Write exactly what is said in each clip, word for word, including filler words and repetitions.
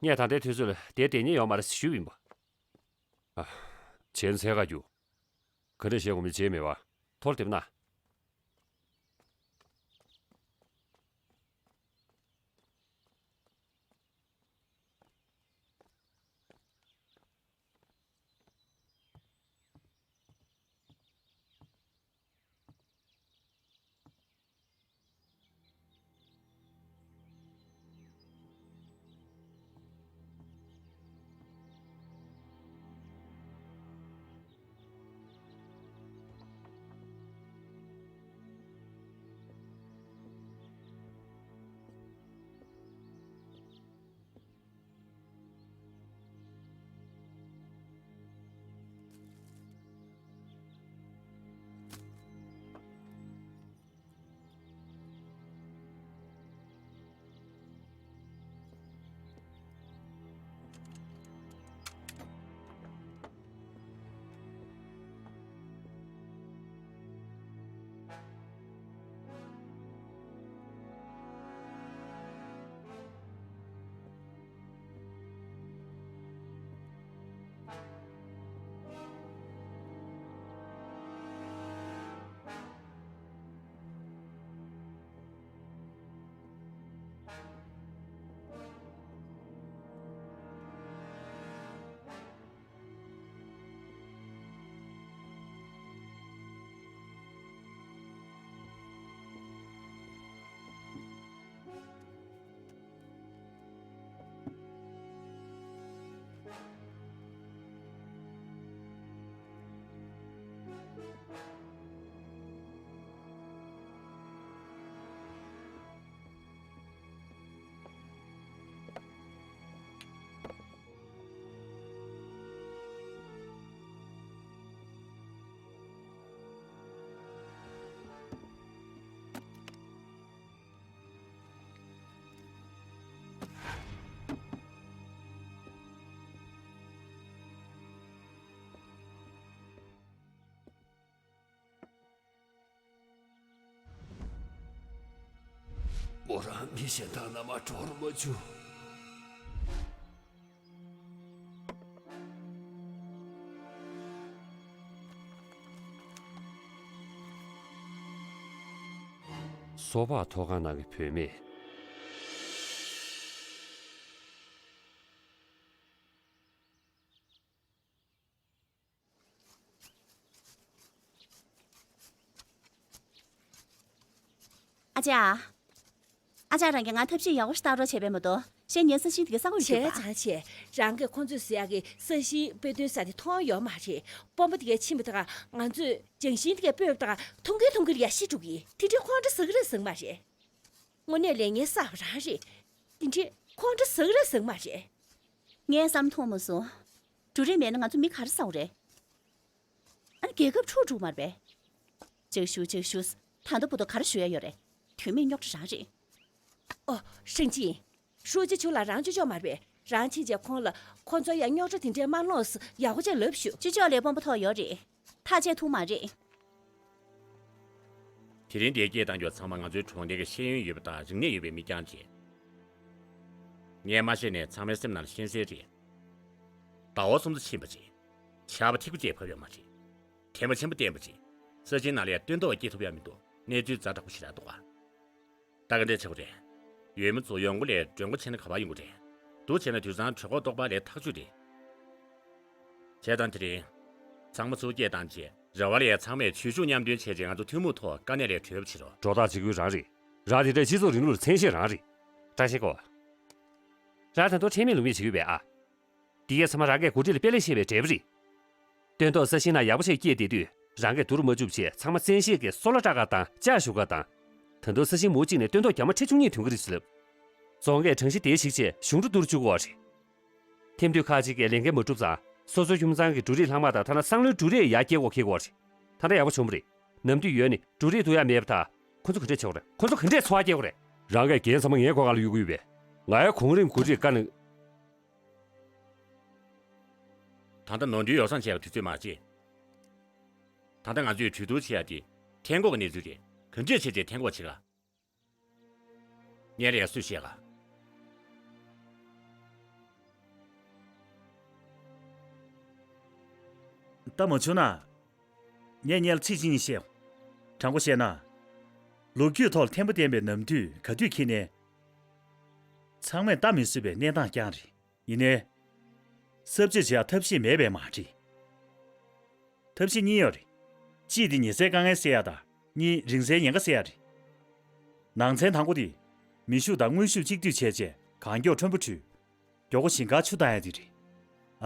ངས་ད་ལྟའི་དུས་ཚོད་ལ་དེ་བསྡད་ཉེན་ཡོད་མ་རེད་ཞུས་པ་ཡིན་པ། ཨ། བྱས་ན་འཚོལ་ག་རྒྱུགས། ག་འདྲ་བྱེད་དགོས་མིན་བརྗེད་མེད་པ། ཐོར་འདེབས་ན། མོ་རང་མི་གཞན་དག་རྣམས་གྲོགས་མ་བྱུང་། སོ་ཕག་ཐོག་ཁང་ནང་གི་བུད་མེད། ཨ་ཅག་ཨ་ཅག་རང་གིས་ང་ཐབས་ཤེས་ཡག་པོ་ཞིག་བཏང་རོགས་བྱས་པས་མ་གཏོགས། གཞན་ངའི་ས་ཞིང་དེ་གའི་ས་ཁོངས་ཡོད་བྱས་པ། ཙང་ཆེ། རང་གིས་ཁོང་ཚོས་ཟེར་ཡག་གི་ས་ཞིང་དཔེ་སྟོན་ས་དེ་མཐོང་ཡོད་མ་རེད། དཔོན་པོ་དེ་གའི་ཕྱིན་པ་དང་ང་ཚོས་ལྗང་ཤིང་དེ་གའི་སྤོས་པ་དང་མཐོང་གིན་མཐོང་གིན་ཡར་ཤི་འགྲོ་གི། དེ་འདྲའི་ཁོང་ཁྲོ་ཟ་གི་རེད་ཟེར་གི་མ་རེད། དངོས་གནས་ལས་ངན་བསགས་པ་རང་རེད། དེ་འདྲའི་ཁོང་ཁྲོ་ཟ་གི་རེད་ཟེར་གི་མ་རེད། ངས་བསམ་མཐོང་མ་སོང་། འབྲུ་རིགས་མེད་ན་ང་ཚོ་མི་ག་རེ་ཟ་དགོས་རེད། ཨ་ནི་རྒྱལ་ཁབ་འཕྲོག་འགྲོ་མ་རེད་པས། ཅིག་ཞུ་ཅིག་ཞུ། ད་ལྟ་བར་དུ་ག་རེ་ཞུ་ཡ་ཡོད་རེད། དོན་མེད་རྙོག་དྲ་རང་རེད། ཨོ། ཧྲེང་ཅིན། ཧྲུའུ་ཅི་ཆུ་ལ་རང་ཅོ་ཅོ་མ་རེད་པས། རང་ཕྱིན་ཆད་ཁོང་ལ་ཁོ་ཚོ་ཡ་རྙོག་དྲ་དེ་འདྲས་མ་སློང་ཟེར་ཡག་པོ་ཅིག་ལབ་ཤོག་ཅོ་ཅོ་ལ་དཔོན་པོ་ཐོག་ཡོད་རེད། ཐག་བཅད་ཐུབ་མ་རེད། དེ་རིང་འདིར་སྐད་བཏང་རྒྱུ་ཚང་མ་ང་ཚོའི་གྲོང་སྡེ་གི་ཤེས་ཡོན་ཡོད་པ་དང་རིག་གནས་ཡོད་པའི་མི་རྐྱང་རེད། ངས་མ་ཤེས་ནས་ཚང་མའི་སེམས་ནང་ལ་ཤེས་གསལ་རེད། ཟླ་བ་གསུམ་ཙམ་ཕྱིན་པ་རེད། ཆར་པ་ཐིགས་པ་གཅིག་བབས་ཡོད་མ་རེད། དྲན་པ་ཆེན་པོ་བསྟན་པ་རེད། ས་ཞིང་ནང་ལ་ཡ་སྟོན་ཐོག་སྐྱེ་ཐུབ་ཡ་མི་འདུག་གནས་ཚུལ་ཛ་དྲག་པོ་ཞེ་དྲག་འདུག་ག་ད་ག་འདྲས་བྱེད་དགོས་རེད། ཡུལ་མི་ཚོ་ཡོང་སྒོ་ལས་མགྲོན་པོ་བྱས་ན་ག་པར་ཡོང་གི་རེད། འདུག་བྱས་ན་དུད་ཚང་གྲོད་ཁོག་ལྟོགས་པ་ལས་ཐག་ཆོད་རེད། བྱས་ཙང་དེ་རིང་། ཚང་མ་ཚུར་སྐད་བཏང་རྗེས་རེ་བ་ལས་ཚང་མས་ཇུས་ཤུགས་མཉམ་འདོན་བྱས་རྗེས་ང་ཚོ་ཐུན་མོང་ཐོག་དཀའ་གནད་ལས་གྲོལ་བ་བྱེད་རོགས། སྒྲོ་བཏགས་བྱེད་དགོས་རང་རེད། རང་དེ་འདྲའི་སྤྱི་ཚོགས་རིང་ལུགས་ལ་མཚན་ཤས་རང་རེད། བཀྲ་ཤིས་ཀོ། རང་ད་དུང་ཁྲེལ་མེད་ལུང་མེད་བྱེད་ཀྱི་ཡོད་པས་ཨ། འདི་གས་ཚང་མ་རང་གིས་འགོ་ཁྲིད་ལ་དཔེ་ལེགས་བཤད་པའི་འབྲས་བུ་རེད། སྟོན་ཐོག་ས་ཞིང་ནང་ཡག་པོ་ཞིག་སྐྱེས་བསྡད་དུས་རང་གིས་བསྡུར་མ་བཅུག་བྱས་ཚང་མ་བཙན་ཤེད་ཀྱིས་སོལ་བ་སྐྲག་ག་དང་ལྕགས་གཞུ་ག་དང་། ད་དུང་ས་ཞིང་མུའུ་གཅིག་ནས་སྟོན་ཐོག་རྒྱ་མ་ཁྲི་བཅུ་གཉིས་ཐོན་གྱི་རེད་ཟེར་ལབ། རྫོང་གིས་གྲངས་གཞི་དེ་གཞིར་བྱས་གཞུང་འབྲུ་བསྡུར་བཅུག་གི་ཡོད་རེད། ཐེམ་དུད་ཁག་ཅིག་གིས་ལས་འགན་མ་བསྒྲུབས་ཙང་སོ་སོའི་ཁྱིམ་ཚང་གི་འབྲུ་རིགས་ལྷག་མ་དང་ཐ་ན་སང་ལོའི་འབྲུ་རིགས་ཡར་སྐྱེལ་དགོས་འཁེལ་གྱི་ཡོད་རེད། ད་ལྟ་ཡག་པོ་བྱུང་བ་རེད། ནམ་དུས་ཡོལ་ནས་འབྲུ་རིགས་བསྡུ་ཡ་མེད་པ་དང་། ཁོ་ཚོ་ག་འདྲས་བྱེད་དགོས་རེད། ཁོ་ཚོ་ག་འདྲས་འཚོ་བ་སྐྱེལ་དགོས་རེད། རང་གིས་འགན་ཚང་མ་ངའི་སྒོ་ཁ་ལ་གཡུག་གི་ཡོད་པས། ང་ཡང་གོང་རིམ་འགོ་ཁྲིད་བཀའ་ནས། ད་ལྟ་ནོར་འཁྲུལ་ཡོ་བསྲང་བྱེད་ཡག་དུས་ཚོད་མ་རེད། ད་ལྟ་ང་ཚོས་གྲོས་བསྡུར་བྱེད་ཡག་དེ་ཐན་འགོག་གི་གནས་ཚུལ་རེད། ག་འདྲས་བྱས་རྗེས་ཐན་འགོག་བྱེད་ག་སྔོན་ལ་ཡ་སུས་བཤད་ག་ལྟ་མ་བྱུང་ན། ངས་ངེད་ལ་ཚིག་གཅིག་གཉིས་བཤད། དྲང་པོ་བཤད་ན། ལོ་རྒྱུས་ཐོག་ལ་ཐེན་པ་བསྟན་པའི་ནམ་དུས་ག་དུས་འཁེལ་ནའི། ཚང་མས་ལྟ་མི་བཟོད་པའི་གནས་སྟངས་རྐྱང་རེད། ཡིན་ནའི། གསབ་བྱེད་བྱེད་ཡག་ཐབས་ཤེས་མེད་པས་མ་རེད། ཐབས་ཤེས་གཉིས་ཡོད་རེད། གཅིག་དེ་ཉི་ཟེར་དཀའ་ངལ་སེལ་ཡག་དང་གཉིས་རིང་བསྲེལ་ཉེན་ཁ་སེལ་ཡག་རེད། ནང་ཚན་དང་པོ་དེ། མེ་ཤུགས་དང་དངོས་ཤུགས་གཅིག་བསྡུས་བྱས་རྗེས་གང་མགྱོགས་ཁྲོན་པོ་བྲུས། མགྱོགས་པོ་ཞིང་ཁར་ཆུ་བཏང་ཡག་དེ་རེད།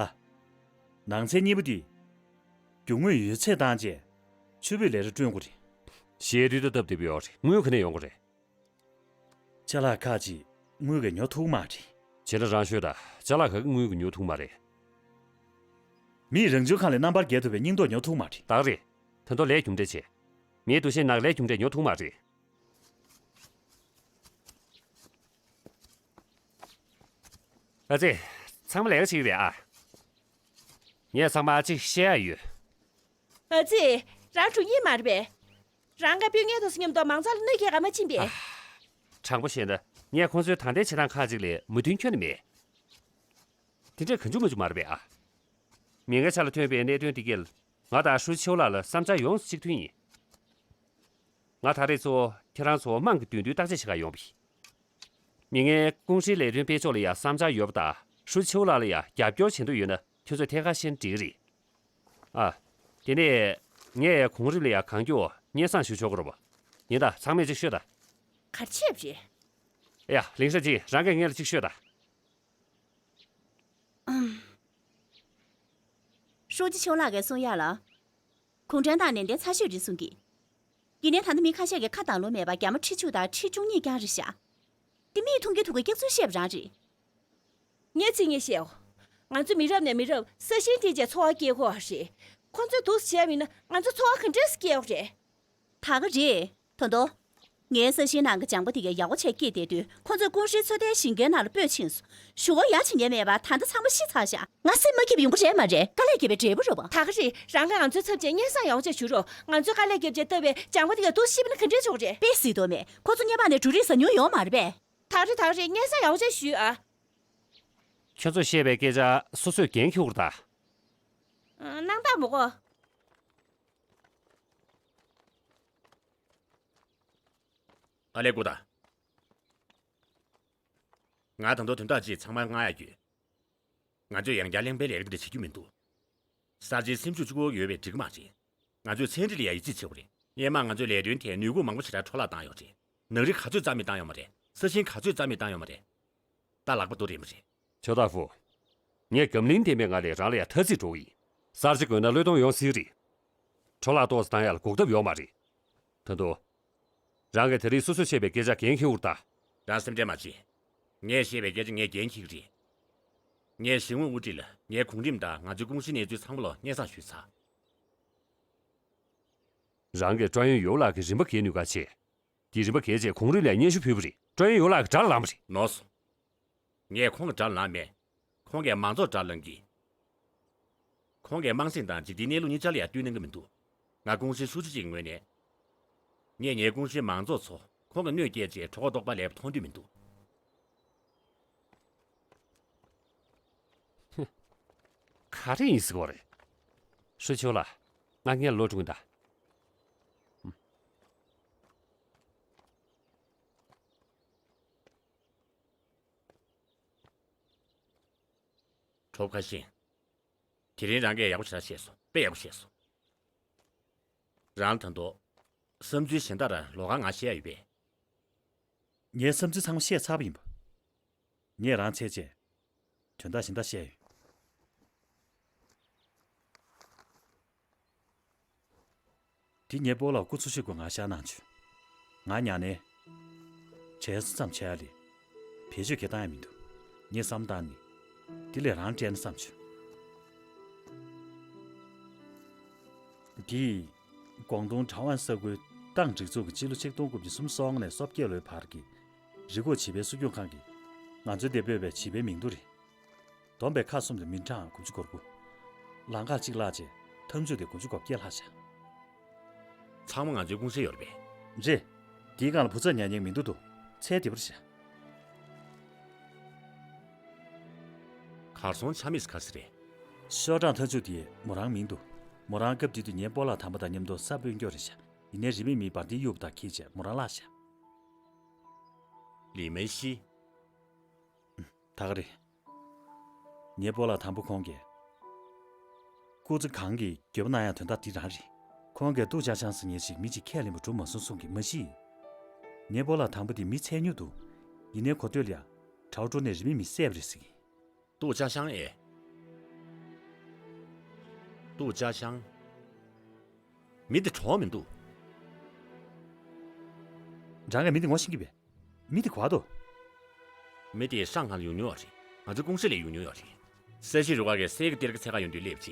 ཨ། ནང་ཚན་གཉིས་པ་དེ། རྒྱུ་དངོས་ཡོད་ཚད་བཏང་རྗེས་ཆུ་བོས་ལས་གྲྭ་བསྐྲུན་དགོས་རེད། ཞེ་དུས་ད་སྟབས་བདེ་པོ་ཡོད་རེད། དངུལ་ག་ནས་ཡོང་གི་རེད། ཅ་ལག་ཁག་ཅིག་དངུལ་གྱིས་ཉོ་ཐུབ་མ་རེད། བྱས་ན་རང་ཤོད་དང་། ཅ་ལག་ག་གི་དངུལ་གྱིས་ཉོ་ཐུབ་མ་རེད། མིས་རང་བྱུང་ཁམས་ལས་རྣམ་པར་རྒྱལ་ཐུབ་པའི་སྙིང་སྟོབས་ཉོ་ཐུབ་མ་རེད། ད་ག་རེད། ད་དུང་ལས་རྒྱུ་འབྲས་བྱེད། ངའི་འདུ་ཤེས་ནང་ལས་རྒྱུ་འབྲས་ཉོ་ཐུབ་མ་རེད། ཨ་ཙི། ཚང་མ་ལས་ཀ་བྱེད་ཀྱི་རེད་ཨ། ངས་ཚང་མ་གཅིག་བཤད་ཡ་ཡོད། ཨ་ཙི། རང་དྲུང་ཡིག་མ་རེད་པས། རང་ག་དཔོན་ངན་དང་མཉམ་དུ་མང་ཚོགས་ལ་གནོད་སྐྱེལ་ག་མ་ཕྱིན་པས། དྲང་པོ་བཤད་ན། ངས་ཁོང་ཚོའི་ད་ལྟའི་བྱེད་སྟངས་ཁག་ཅིག་ལས་མོས་མཐུན་ཁྱོན་ནས་མེད། དེ་འདྲས་གང་བྱུང་མ་བྱུང་མ་རེད་པས་ཨ། མི་ངན་ཆ་ལ་ཐོན་པའི་གནད་དོན་འདི་གས། ང་དང་ཧྲུའུ་ཆིའུ་ལགས་ལ་བསམ་འཆར་ཡོངས་སུ་གཅིག་མཐུན་ཡིན། ང་ད་རེས་ཚོ་ཁྱེད་རང་ཚོ་དམངས་ཀྱི་འདོད་འདུན་བརྟག་དཔྱད་བྱེད་ག་ཡོང་བ་ཡིན། མི་ངན་ཀུང་ཧྲེའི་ལས་དོན་སྤེལ་ཕྱོགས་ལ་ཡང་བསམ་འཆར་ཡོད་པ་དང་། ཧྲུའུ་ཆིའུ་ལགས་ལ་ཡང་རྒྱབ་སྐྱོར་བྱེད་འདོད་ཡོད་ན་ཁྱོད་ཚོས་ཐད་ཀར་བཤད་ན་འགྲིག་གི་རེད། ཨ། དེ་ནས་ངས་གོང་རིམ་ལ་ཡང་གང་མགྱོགས་སྙན་སེང་ཞུ་ཆོག་གི་རེད་པ། ཡིན་ད། ཚང་མས་གཅིག་ཤོད་ད། ག་རེ་བྱས་པ་རེད། ཡ། ལིང་ཧྲ་ཅི། རང་གིས་ངེད་ལ་གཅིག་ཤོད་ད། ཧྲུའུ་ཅི་ཆིའུ་ལགས་ཀྱིས་གསུང་ཡག་ལ། གུང་ཁྲན་ཏང་ནན་ཏན་ཚ་ཤོས་རེད་གསུང་གི། ཡིན་ནའི་ད་ལྟ་མི་ཁ་ཤས་ཀྱིས་ཁ་གདངས་ལོང་མེད་པར་རྒྱ་མ་ཁྲི་བཅུ་དང་ཁྲི་བཅུ་གཉིས་རྐྱང་རེད་ཤག། འདི་མིས་མཐོང་གི་ཐུག་གི་སྐྱག་རྫུན་བཤད་པ་རང་རེད། ངས་ཚིག་གཉིས་བཤད་འོ། ང་ཚོ་མི་རབས་ནས་མི་རབས་ས་ཞིང་སྟེར་བྱས་འཚོ་བ་སྐྱེལ་དགོས་པ་རེད། ཁོ་ཚོས་འདུག་སེ་བྱས་པ་ཡིན་ན་ང་ཚོ་འཚོ་བ་ག་འདྲས་སེ་སྐྱེལ་དགོས་རེད། ད་ག་རེད། ད་དུང་། ངའི་ས་ཞིང་ནང་གི་ལྗང་པ་དེ་གས་ཡག་པོ་བྱས་སྐྱེས་བསྡད་དུས། ཁོ་ཚོས་ཀུང་ཧྲེའི་ཚོད་ལྟའི་ཞིང་ཁའི་ནང་ལ་སྤོས་ཕྱིན་སོང་། ཞུ་སྒོ་ཡང་བྱེད་མཁན་མེད་པར་ད་ལྟ་ཚང་མ་ཤི་ཚར་ཤག། ང་སེམས་མ་སྐྱིད་པ་ཡོང་གི་རེད་མ་རེད། དཀའ་ལས་བརྒྱབ་པའི་འབྲས་བུ་རེད་པ། ད་ག་རེད། རང་གིས་ང་ཚོའི་ཚབ་བྱས་སྙན་སེང་ཡག་པོ་བྱས་ཞུ་རོགས། ང་ཚོས་དཀའ་ལས་བརྒྱབ་བྱས་བཏབ་པའི་ལྗང་པ་དེ་གས་འདུག་སེ་ཤི་བ་ན་ག་འདྲས་བྱུང་རེད། དཔེ་སྲིད་དོ་མེད། ཁོ་ཚོ་བརྙས་པ་ནས་འབྲུ་རིགས་ཟ་མྱོང་ཡོད་མ་རེད་པས། ད་ག་རེད། ད་ག་རེད། སྙན་སེང་ཡག་པོ་བྱས་ཞུས་ཨ། ཁྱོད་ཚོས་བཤད་པའི་སྐད་ཆ་སོ་སོས་འགན་འཁྱེར་དགོས་རེད་ད། སྣང་དག་མི་དགོས། ཨ་ལས་སྐུ་དང་། ང་ད་དུང་དོན་དག་ཅིག་ཚང་མར་མངགས་ཡག་ཡོད། ང་ཚོས་ཡང་བསྐྱར་གླེན་པའི་ལས་ཀ་འདི་འདྲ་བྱེད་རྒྱུ་མི་འདུག། གསར་བརྗེའི་སེམས་ཤུགས་གཅིག་པོ་ཡོད་པས་འགྲིག་གི་མ་རེད། ང་ཚོས་ཚན་རིག་ལ་ཡང་ཡིད་ཆེས་བྱེད་དགོས་རེད། སྔོན་མ་ང་ཚོའི་ལས་དོན་ཐད་ནུས་ཁུངས་མང་པོ་ཞེ་དྲག་འཕྲོ་བརླག་བཏང་ཡོད་རེད། ནག་རིགས་ག་ཚོད་རྩ་མེད་བཏང་ཡོད་མ་རེད། ས་ཞིང་ག་ཚོད་རྩ་མེད་བཏང་ཡོད་མ་རེད། ད་ལག་པ་རྡོ་རེད་མ་རེད། ཆོས་བདག་ཧྥུ། ངས་སྒམ་བརླིང་ལྡན་པའི་ངང་ནས་རང་ལ་ཡང་ཐ་ཚིག་འགྲོ་གི་ཡིན། གསར་བརྗེ་དགོས་ན་བློས་གཏོང་ཡོང་སྲིད་རེད། འཕྲོ་བརླག་ཏོག་ཙམ་བཏང་ཡག་ལ་གོ་སྐབས་ཡོད་མ་རེད། ད་དུང་། རང་གིས་དེ་རིང་སོ་སོས་བཤད་པའི་སྐད་ཆ་འགན་འཁྱེར་དགོས་རེད་ད། རང་སེམས་ཁྲལ་མ་བྱེད། ངས་བཤད་པའི་སྐད་ཆ་ངས་འགན་འཁྱེར་གྱི་རེད། ངས་གཞུང་དབུ་ཁྲིད་ལ་ངའི་གོང་རིམ་དང་ང་ཚོའི་ཀུང་ཧྲེའི་གནས་ཚུལ་ཚང་མ་ལ་སྙན་སེང་ཞུས་ཚར། རང་གིས་ཀྲང་ཡུན་ཡོ་ལགས་ཀྱི་རིན་པ་འགེལ་ནུས་ག་བྱེད། དེའི་རིན་པ་འགེལ་རྗེས་གོང་རིམ་ལ་སྙན་ཞུ་ཕུལ་བ་རེད། ཀྲང་ཡུན་ཡོ་ལགས་ཀྱིས་དགྲར་ལངས་པ་རེད། ནོར་སོང་། ངས་ཁོང་གི་དགྲར་ལངས་མེད། ཁོང་གིས་མང་ཚོགས་དགྲར་ལངས་ཀྱི། ཁོང་གིས་དམངས་སེམས་དང་འཇིག་རྟེན་གནས་ལུགས་གཉིས་ཆར་ལ་ཡང་བསྟུན་གནང་གི་མི་འདུག། ང་ཀུང་ཧྲེའི་ཧྲུའུ་ཅི་ཅིག་ངོས་ནས། ངས་ངའི་ཀུང་ཧྲེའི་མང་ཚོགས་ཚོ་ཁོང་གིས་གནོད་སྐྱེལ་རྗེས་གྲོད་ཁོག་ལྟོགས་པ་ལས་པ་མཐོང་འདོད་མི་འདུག། ག་རེ་ཡིན་ཟེར་གྱི་ཡོད་རེད། ཧྲུའུ་ཆིའུ་ལགས། ང་སྔོན་ལ་ལོག་འགྲོ་གི་ཡིན་ད། གྲོགས་ཁ་ཤས། དེ་རིང་རང་གིས་ཡག་པོ་ཞེ་དྲག་བཤད་སོང་། དཔེ་ཡག་པོ་བཤད་སོང་། རང་ལ་ད་དུང་། བསམ་ཚུལ་གཞན་དག་ལོགས་ཀ་ང་བཤད་ཡ་ཡོད་པས། ངའི་བསམ་ཚུལ་ཚང་མ་བཤད་ཚར་བ་ཡིན་པ། ངས་རང་འཚོལ་བྱས། དོན་དག་གཞན་དག་བཤད་ཡོད། དེ་ངའི་སྤོ་ལགས་སྐུ་འཚོ་བཞུགས་སྐུ་ངར་ཤར་གནང་བྱུང་། ང་མྱ་ངན། དྲན་གསོ་ཙམ་བྱས་ལས། བེད་སྤྱོད་གང་ཡང་བཏང་ཡ་མི་འདུག། ངས་བསམ་བཏང་ནས། དེ་ལས་རང་སྤྲད་ན་བསམ་བྱུང་། དེས། ཀོང་ཏུང་གྲྭ་ཝང་ས་ཁུལ་ཏང་སྒྲིག་འཛུགས་ཀྱི་སྤྱི་ལོ་ཆིག་སྟོང་དགུ་བརྒྱ་སུམ་ཅུ་སོ་ལྔ་ནས་སོ་བརྒྱད་ལོའི་བར་གྱི་རི་འགོག་བྱིས་པའི་སྲུང་སྐྱོང་ཁང་གིས་ང་ཚོའི་འདིར་སྤོས་པའི་བྱིས་པའི་མིང་ཐོ་རེད། བསྡོམས་པས་ཁག་གསུམ་དུ་མི་གྲངས་དགུ་བཅུ་གོ་དགུ། ལམ་ཁར་གཅིག་བརླག་རྗེས་ཐབས་ཇུས་དེ་དགུ་བཅུ་གོ་བརྒྱད་ལྷག་བཞག། ཚང་མ་ང་ཚོའི་ཀུང་ཧྲེ་ཡོད་རེད་པས། རེད། དེའི་སྒང་ལ་བུ་ཚ་ཉར་མཁན་མིང་ཐོ་འདུག། ཚད་བདེ་པོ་རེད་ཤག། གར་སོང་ཆ་མེད་ས་ག་ཟེ་རེད། ཤོག་གྲངས་ཐག་གཅོད་དེ་མོ་རང་མིང་འདུག། མོ་རང་སྐབས་དེ་དུས་ངའི་སྤོ་ལགས་དམ་པ་དང་མཉམ་དུ་ས་སྤོས་མགྱོགས་རེད་ཤག་ཡིན་ནའི་རིན་མེད་མི་བར་དིན་གཡུག་པ་དང་ཁྱེད་བྱས་མོ་རང་བརླག་ཤག་ལི་མེ་ཤི། ད་ག་རེད། ངའི་སྤོ་ལགས་དམ་པ་ཁོང་གིས། སྐུ་ཚེ་གང་གི་འགྱོད་པ་གནང་ཡག་དོན་དག་འདི་རང་རེད། ཁོང་གིས་ཏུའུ་ཅཱ་ཤང་ཟེར་མཁན་ཞིག་མི་གཅིག་ཁས་ལེན་པ་གྲུབ་མ་སོང་གསུང་གི་མ་གཞི། ངའི་སྤོ་ལགས་དམ་པ་དེ་མི་ཚད་མྱུར་འདུག་ཡིན་ནའི་གོ་ཐོས་ལ་ཡ། གྲྭ་བ་ཀྲོ་ནས་རིན་མེད་མི་བསད་པ་རེད་ཟེར་གི། ཏུའུ་ཅཱ་ཤང་ཨེ། ཏུའུ་ཅཱ་ཤང་། མི་དེ་གྲོགས་མི་འདུག་རང་གིས་མི་དེ་ངོ་ཤེས་ཀྱི་པས། མི་དེ་ག་པར་འདུག་མི་དེ་ཧྲང་ཧའེ་ལ་ཡོང་མྱོང་ཡོད་རེད། ང་ཚོའི་ཀུང་ཧྲེ་ལ་ཡོང་མྱོང་ཡོད་རེད། ས་གཞི་རུ་ཁག་གི་སེ་གི་གཏེར་ཁ་འཚོལ་ག་ཡོང་དུས་སླེབས་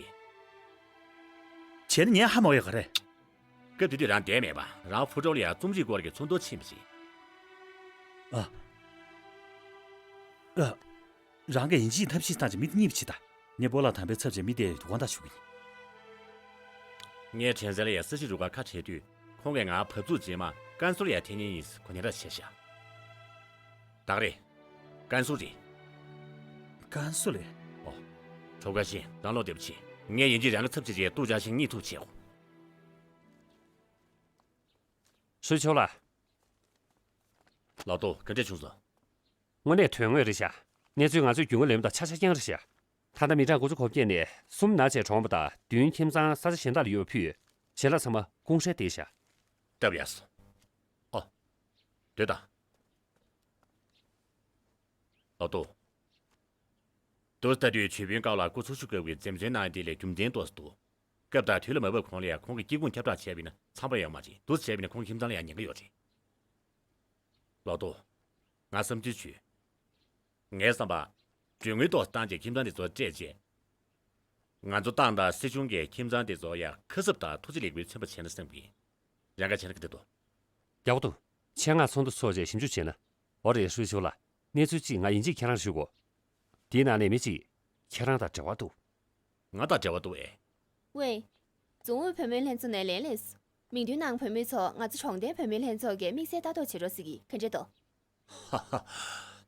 རྗེས། བྱས་ན་ངས་ཧ་མ་གོ་ཡ་ག་རེ། སྐབས་དེ་དུས་རང་བསྡད་མེད་པ། རང་ཕུ་ཀྲོའུ་ལ་ཡ་རྩོམ་རིག་སྐོར་གྱི་ཚོགས་འདུར་ཕྱིན་པ་རེད། ཨ། ཨ། རང་གིས་ཡིན་གཅིག་ཐབས་གཅིག་བཏང་བྱས་མི་དེ་རྙེད་པ་བྱེད་དང་། ངས་སྤོ་ལགས་དམ་པའི་ཚབ་བྱས་མི་དེ་དགོངས་དག་ཞུ་གི་ཡིན། ངས་དྲན་གསལ་ལ་ཡ་ས་གཞི་རུ་ཁག་ཁ་བྲལ་དུས་ཁོང་གིས་ང་བབས་ཚུགས་རྗེས་མ་ཀན་སུའུ་ལ་ཡ་འཐེན་མཁན་ཡིན་ཟེར་གོ་སྙན་གྲགས་བྱས་ཤག་ད་ག་རེད། ཀན་སུའུ་རེད། ཀན་སུའུ་ལ། ཨོ། གྲོགས་ཁ་ཤས་རང་ལོག་བདེ་པོ་བྱེད། ངས་ཡིན་གཅིག་རང་གི་ཚབ་བྱས་རྗེས་ཏུའུ་ཅཱ་ཤང་རྙེད་ཐུབ་བྱེད་གོ། ཧྲུའུ་ཆོས་ལགས། ལའོ་ཏོ། ག་འདྲས་བྱུང་སོང་། དངོས་གནས་དོན་དངོས་རེད་ཤག་གནས་ཚུལ་ང་ཚོས་རྒྱུས་མངའ་ལེན་པ་དང་ཆ་ཆ་རྐྱང་རེད་ཤག་ད་ལྟ་མི་གྲངས་དགུ་བཅུ་གོ་བརྒྱད་ནས་གསུམ་ན་ཆེ་གྲོངས་པ་དང་བདུན་ཁྱིམ་ཚང་ས་ཆ་གཞན་དག་ལ་ཡོད་པ་ཕུད། ཞལ་ལག་ཚང་མ་ཀུང་ཧྲེ་བསྡད་ཤག་སྟབས་ཡག་སོང་། ཨོ། སྡོད་དང་། ལའོ་ཏོ། དུ་ལྟ་དུས་ཇུས་འབུལ་སྐབས་ལ་སྐུ་འཚོ་བཞུགས་སྐབས་ཀྱི་འཛེམ་ཟོན་གནང་ཡ་དེ་ལས་རྒྱུ་མཚན་ཏོག་ཙམ་འདུག་སྐབས་དང་དུས་ལ་མ་བབས་གོང་ལ་ཡང་ཁོང་གི་སྐྱེ་ཁུངས་ཁྱབ་བསྒྲགས་བྱས་པ་ཡིན་ན་འཚམས་པ་ཡོད་མ་རེད། འདུག་སེ་བྱས་པ་ཡིན་ན་ཁོང་གི་ཁྱིམ་ཚང་ལ་ཡང་ཉེན་ཁ་ཡོད་རེད། ལའོ་ཏོ། ང་བསམ་ཚུལ་ཞུས། ངའི་བསམ་པ། གྲོན་དངུལ་ཏོག་ཙམ་བཏང་རྗེས་ཁྱིམ་ཚང་དེ་ཚོ་སྤྲད་རྗེས། ང་ཚོ་ཏང་དང་སྲིད་གཞུང་གིས་ཁྱིམ་ཚང་དེ་ཚོ་ཡང་ཁ་གསབ་དང་ཐུགས་རྗེ་ལེགས་འབུལ་མཚོན་པ་བྱས་ན་བསམ་གི་ཡིན། རང་ག་བྱས་ན་ག་འདྲ་འདུག་ཡག་པོ་འདུག་ཆེད་མངགས་ཚོགས་འདུ་ཚོགས་རྗེས་ཞིབ་འཇུག་བྱས་ན། འོ་རེད། ཧྲུའུ་ཆུའུ་ལགས། གནས་ཚུལ་གཅིག་ང་ཡིན་གཅིག་ཁྱེད་རང་ཞུ་དགོས། དེའི་ནང་ནས་མི་གཅིག་ཁྱེད་རང་དང་འབྲེལ་བ་འདུག་ང་དང་འབྲེལ་བ་འདུག་ཨེ། ཝེ། རྫོང་ཨུད་བུད་མེད་ལྷན་ཚོགས་ནས་ལན་སླེབས་སོང་། མིང་ཐོའི་ནང་བུད་མེད་ཚོ་ང་ཚོ་གྲོང་སྡེའི་བུད་མེད་ལྷན་ཚོགས་ཀྱི་དམིགས་བསལ་ལྟ་རྟོག་བྱེད་རོགས་ཟེར་གི། ག་འདྲས་འདུག་ཧ་ཧ།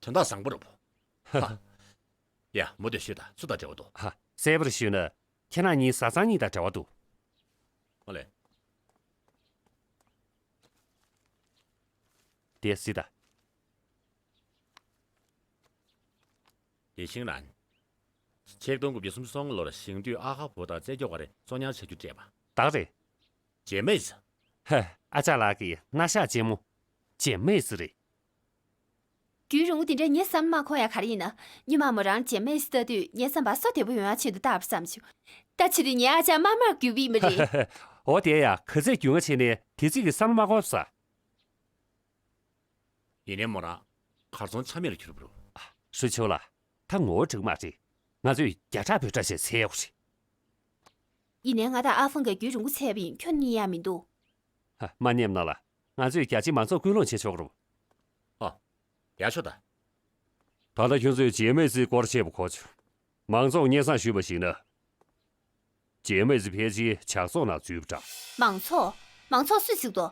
དོན་དག་བཟང་པོ་རེད་པོ། ཧ། ཡ། མུ་མཐུད་ཞུས་དང་། སུ་དང་འབྲེལ་བ་འདུག་ཧ། གསལ་པོར་ཞུས་ན། ཁྱེད་རང་གཉིས་བཟའ་ཚང་གཉིས་དང་འབྲེལ་བ་འདུག་ཨོ་ལེ། དེ་སྲིད་ད། ཡེ་ཤིང་ལན། ཆིག་སྟོང་དགུ་བརྒྱ་སུམ་ཅུ་སོ་ལྔ་ལོར་ཞིང་དུད་ཨ་ཧ་བོ་དང་རྩེ་སྐྱོང་བར་བཙོན་ཉར་བྱ་རྒྱུ་སྤྲད་པ། ད་རེད། ཇེ་མེས། ཧེ། ཨ་ཅག་ལགས་ཀྱི་སྣ་ཤག་ལྕེ་མོ། ཇེ་མེས་རེད། རྒྱུན་རིང་པོ་འདི་འདྲ་ངས་བསམ་མ་ཁོ་ཡ་ག་རེ་ཡིན་ན། སྔོན་མ་མོ་རང་ཇེ་མེས་ལྟ་དུས་ངའི་བསམ་པ་སོ་བདེ་པོ་ཡོང་ཡ་ཆེད་དུ་བཏགས་པ་བསམ་བྱུང་། ད་ཕྱི་དུས་ངའི་ཨ་ཅག་དམར་དམར་གྱུར་པ་ཡིན་པ་རེད། འོ་དེ་ཡ་ག་ཚད་རྒྱུས་མངའ་ཆེ་ནས་དེ་ཚིག་གི་བསམ་བློ་མ་འཁོར་ས། ཡིན་ནའི་མོ་རང་གར་སོང་ཆ་མེད་ལ་གྱུར་པ་རེད། ཧྲུའུ་ཆུའུ་ལགས། ད་ངོ་བོ་འགྲིག་མ་རེད། ང་ཚོས་རྒྱ་གྲགས་བོད་གྲགས་ཞེས་ཟེར་ཡོད་རེད། ཡིན་ནའི་ང་དང་ཨ་ཧྥང་གིས་རྒྱུན་རིང་པོ་བྱས་པ་ཡིན། ཁྱོན་ནས་ཡ་མི་འདུག་ཧ། མ་ཉེས་གནང་ལ། ང་ཚོས་རྒྱ་ཆེའི་མང་ཚོགས་ཀུན་སློང་བྱེད་ཆོག་རུང་། ཨ། ཡག་ཤོས་ད། ད་ལྟ་ཁྱོད་ཚོས་ཇེ་མེས་སི་སྐོར་བཤད་པ་གོ་བྱུང་། མང་ཚོགས་སྙན་སེང་ཞུས་པར་གཞིགས་ན། ཇེ་མེས་སི་ཕལ་ཆེར་ཇག་ཚོགས་ནང་འཛུལ་བ་འདྲ། མང་ཚོགས། མང་ཚོགས་སུས་གཟིགས་འདུག་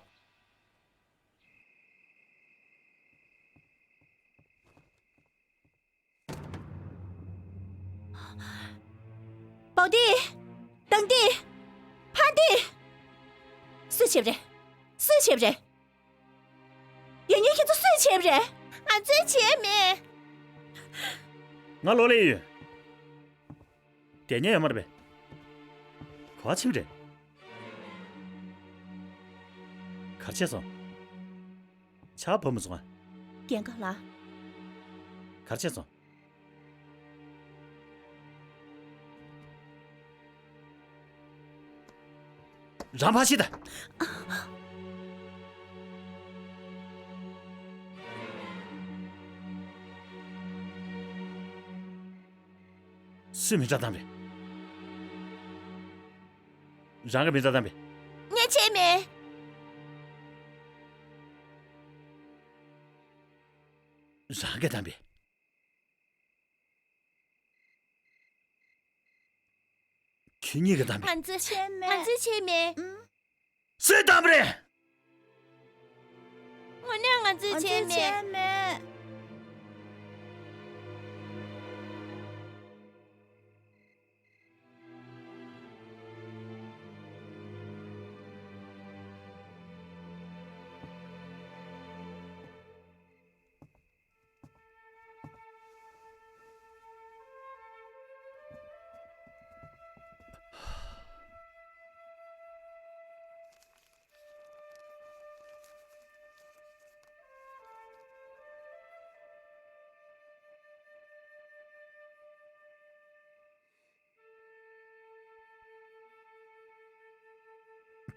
པའོ་ཏི། དང་ཏི། ཕ་ཏི། སུས་བྱས་པ་རེད། སུས་བྱས་པ་རེད། ཡང་སྙིང་ཁྱེད་ཚོ་སུས་བྱས་པ་རེད། ང་ཚོས་བྱས་མེད། ང་ལོག་སླེབས་ཡོད། བསྡད་ཉན་ཡོད་མ་རེད་པས། ག་པར་ཕྱིན་པ་རེད། ག་རེ་བྱས་སོང་། ཆར་བབས་མ་སོང་ང་། རྒན་ཁ་ལགས། ག་རེ་བྱས་སོང་། རང་ཕར་ཤེས་དང་། སུས་མི་ཏྲ་བཏང་པས། རང་གིས་མི་ཏྲ་བཏང་པས། ངས་བྱས་མེད། རང་གིས་བཏང་པས། ཁྱེད་གཉིས་ཀྱིས་བཏང་པས། ང་ཚོས་བྱས་མེད། ང་ཚོས་བྱས་མེད། ཨུམ། སུས་བཏང་པ་རེད། དངོས་གནས་ང་ཚོས་བྱས་མེད། ང་ཚོས་བྱས་མེད།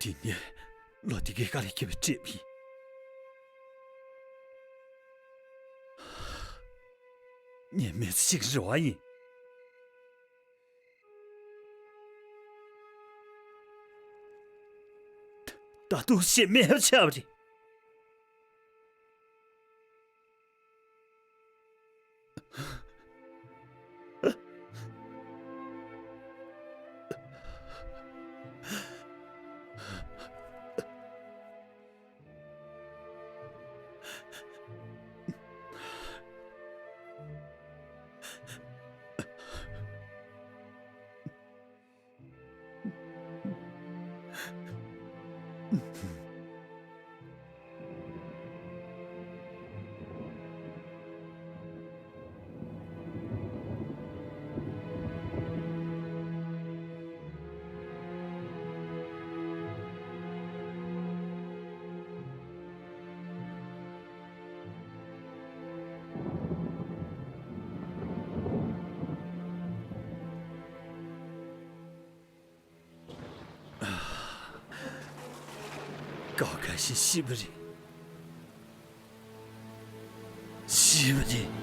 དེ་ངས་ལོ་དེ་གའི་དཀའ་ལས་བརྒྱབ་པའི་འབྲས་བུ་ཡིན། ངས་མི་ཚེ་གཅིག་རེ་བ་ཡིན། ད་དུང་ཞེ་མེད་ཆགས་པ་རེད། ཀའོ་ཁའེ་ཤིན་ཤི་བ་རེད། ཤི་བ་རེད།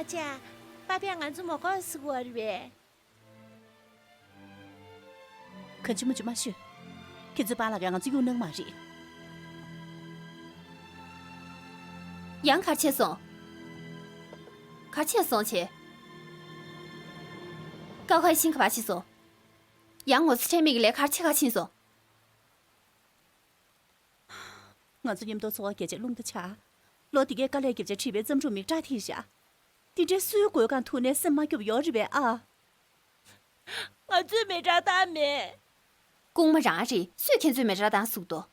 ཨ་ཅག་པ་ཕས་ང་ཚོ་མ་གོ་ཟེར་གོ་རེད་པས། གང་བྱུང་མང་བྱུང་མ་ཤོད། ཁྱེད་ཚོའི་པཱ་ལགས་ཀྱིས་ང་ཚོ་གཡུག་གནང་མ་རེད། ཡང་ག་རེ་བྱས་སོང་། ག་རེ་བྱས་སོང་བྱས། ཀའོ་ཁའེ་ཤིན་ག་པར་ཕྱིན་སོང་། ཡང་ངོ་ཚ་ཁྲེལ་མེད་ཀྱི་ལས་ཀ་ག་རེ་བྱེད་ག་ཕྱིན་སོང་། ང་ཚོ་མཉམ་དུ་འཚོ་བ་སྐྱེལ་ཆེད་རླུང་རྟ་ཆག་ལོ་དེ་གའི་དཀའ་ལས་བརྒྱབ་བྱས་བྲིས་པའི་བརྩམས་སྒྲུང་མིག་བཀྲ་ཐིག་བཞག་དེ་འདྲའི་སུའི་མགོའི་སྒང་ཐུག་ནས་སེམས་མ་སྐྱོ་བ་ཡོད་རེད་པས་ཨ། ང་ཚོས་མེ་སྲེག་བཏང་མེད། རྐུན་མ་རང་རེད། སུས་ཁྱེད་ཚོས་མེ་སྲེག་བཏང་ཟེར་གྱི་འདུག་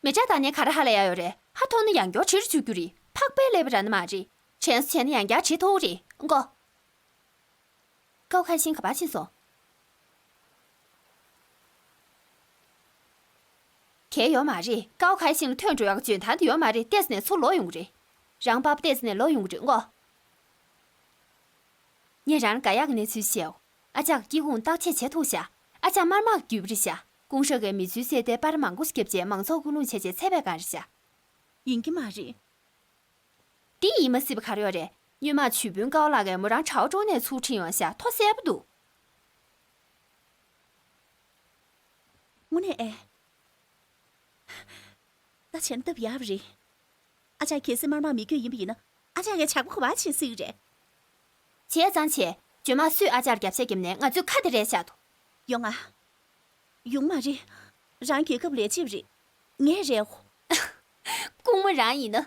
མེ་སྲེག་བཏང་ནས་ག་རེ་ཧ་ལས་ཡ་ཡོད་རེད། ཧ་ཐོག་ན་ཡང་བསྐྱར་བྲིས་རྒྱུ་རེད། ཕག་པས་ཀླད་པ་ར་ན་མ་རེད། དྲན་གསོ་བྱས་ན་ཡང་བསྐྱར་བྲིས་ཐུབ་རེད་མགོ། ཀའོ་ཁའེ་ཤིན་ག་པར་ཕྱིན་སོང་། གལ་ཡོད་མ་རེད། ཀའོ་ཁའེ་ཤིན་ལ་ཐོན་འགྲོ་ཡག་འཇོན་ཐང་དེ་ཡོད་མ་རེད། ཏོག་ཙམ་ནས་ཚུར་ལོག་ཡོང་གི་རེད། རང་པ་ཕ་ཏོག་ཙམ་ནས་ལོག་ཡོང་གི་རེད་མགོ། ངས་རང་ལ་དགའ་ཡག་གི་གནས་ཚུལ་བཤད་འོ། ཨ་ཅག་གི་སྐྱེ་ཁུངས་བརྟག་དཔྱད་བྱེད་ཐུབ་ཤག་ཨ་ཅག་དམར་དམག་གི་རྒྱུད་པ་རེད་ཤག་ཀུང་ཧྲེ་གིས་མི་ཚོའི་སྲིད་དེ་པར་མང་པོ་ཞིག་བརྒྱབ་རྗེས་མང་ཚོགས་སྐུལ་སློང་བྱས་རྗེས་ཚད་པའི་སྒང་རེད་ཤག་ཡིན་གྱི་མ་རེད། འདི་ཡིན་མ་སྲིད་པ་ག་རེ་ཡོད་རེད། སྔོན་མ་ཇུས་དཔོན་ཀའོ་ལགས་ཀྱིས་མོ་རང་དྲ་བ་ཀྲོག་ནས་ཚུར་ཁྲིད་ཡོང་ཤག་ཐོ་གསལ་པོ་འདུག་དངོས་གནས་ཨེ། ད་བྱས་ན་སྟབས་ཡག་པ་རེད། ཨ་ཅག་གལ་སྲིད་དམར་དམག་མི་རྒྱུད་ཡིན་པ་ཡིན་ན་ཨ་ཅག་གིས་ཇག་པ་ག་པར་བྱེད་སྲིད་ཀྱི་རེད། བྱས་ཙང་བྱས། བྱོན་མ་སུས་ཨ་ཅག་ལ་རྒྱབ་ཤ་བརྒྱབ་ནས་ང་ཚོའི་ཁ་དེ་རལ་བཞག་འདུག་ཡོང་ང་། ཡོང་མ་རེད། རང་རྒྱལ་ཁབ་ལས་བྱེད་པ་རེད། ངས་རལ་གོ། རྐུན་མ་རང་ཡིན་ན།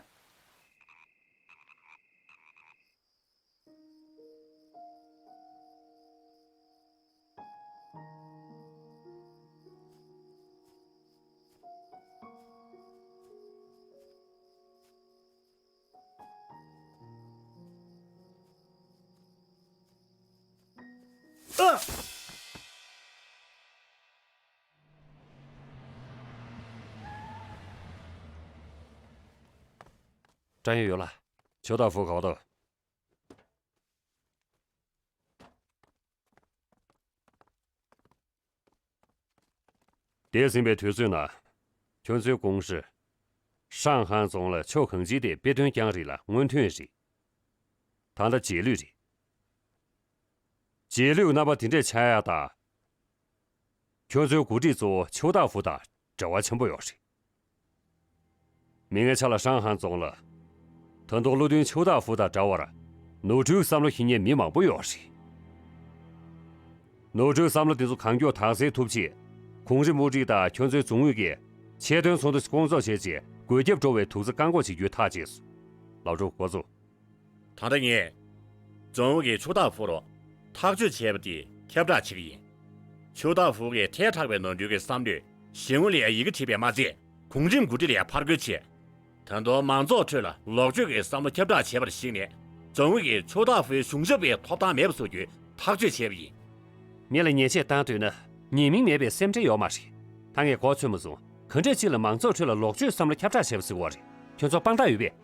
ཀྲང་ཡོ་ཡོ་ལ། ཆོས་བདག་ཧྥུ་ག་པར་འདུག་འདས་ཟིན་པའི་དུས་ཚོད་ནང་། ཁྱོད་ཚོའི་ཀུང་ཧྲེ། ཧྲང་ཧན་རྫོང་ལ་ཕྱོགས་གང་ཅིའི་ཐད་དཔེ་སྟོན་རྐྱང་རེད་ལ་སྔོན་ཐོན་རེད། ད་ལྟ་རྗེས་ལུས་རེད། རྗེས་ལུས་རྣམ་པ་དེ་འདྲས་ཆགས་ཡག་དང་། ཁྱོད་ཚོའི་འགོ་ཁྲིད་གཙོ་བོ་ཆོས་བདག་ཧྥུ་དང་འབྲེལ་བ་ཆེན་པོ་ཡོད་རེད། མིག་སྔ་ཆ་ལ་ཧྲང་ཧན་རྫོང་ལ། ད་དུང་བློ་མཐུན་ཆོས་བདག་ཧྥུ་དང་འདྲ་བར། ནོར་འཁྲུལ་བསམ་བློ་ཤེས་མཁན་མི་མང་པོ་ཡོད་རེད། ནོར་འཁྲུལ་བསམ་བློ་དེ་ཚོ་གང་མགྱོགས་དག་སེལ་ཐུབ་ཆེད། གུང་རི་དམུ་ཁྲིད་དང་ཁྱོད་ཚོའི་རྫོང་ཨུད་ཀྱིས་ཆེད་དོན་ཚོགས་འདུ་སྐོང་ཚོགས་བྱས་རྗེས་འགོས་ཁྱབ་འགྲོ་བའི་དུག་རྩི་བཀག་འགོག་བྱེད་རྒྱུའི་ཐག་བཅད་སོང་། ལའོ་ཀྲོའུ་འགོ་ཚུགས། ད་ལྟ་ངས། རྫོང་ཨུད་ཀྱིས་ཆོས་བདག་ཧྥུ་རུ་ཐག་གཅོད་བྱས་པ་དེ་ཁྱབ་བསྒྲགས་བྱེད་ཀྱི་ཡིན། ཆོས་བདག་ཧྥུ་གིས་ཐལ་དྲགས་པའི་ནོར་འཁྲུལ་གྱི་བསམ་བློས་ཞི་ཝུན་ལ་ཡང་ཡི་གེ་བྲིས་པས་མ་ཚད། གུང་རིམ་འགོ་ཁྲིད་ལ་ཡང་ཕར་རྒོལ་བྱས། ད་དུང་མང་ཚོགས་ཁྲོད་ལ་ལོག་སྤྱོད་ཀྱི་བསམ་བློ་ཁྱབ་བསྒྲགས་བྱས་པར་གཞིགས་ནས། རྫོང་དབུས་ཀྱི་ཆོས་བདག་ཧྥུའི་གཞུང་ཞབས་པའི་ཐོབ་ཐང་མེད་པ་བཟོ་རྒྱུའི་ཐག་གཅོད་བྱས་པ་ཡིན། མི་ལ་ཉེས་ཆད་བཏང་འདོད་ན་ཉེས་མིང་མེད་པའི་སེམས་ཁྲལ་ཡོད་མ་རེད། ད་ངས་གོ་ཚོད་མ་སོང་། ག་འདྲས་ཅིག་ལ་མང་ཚོགས་ཁྲོད་ལ་ལོག་སྤྱོད་བསམ་བློ་ཁྱབ་བསྒྲགས་བྱས་པ་ཟེར་བ་རེད། ཁྱོད་ཚོ་དཔང་རྟགས་ཡོད་པས།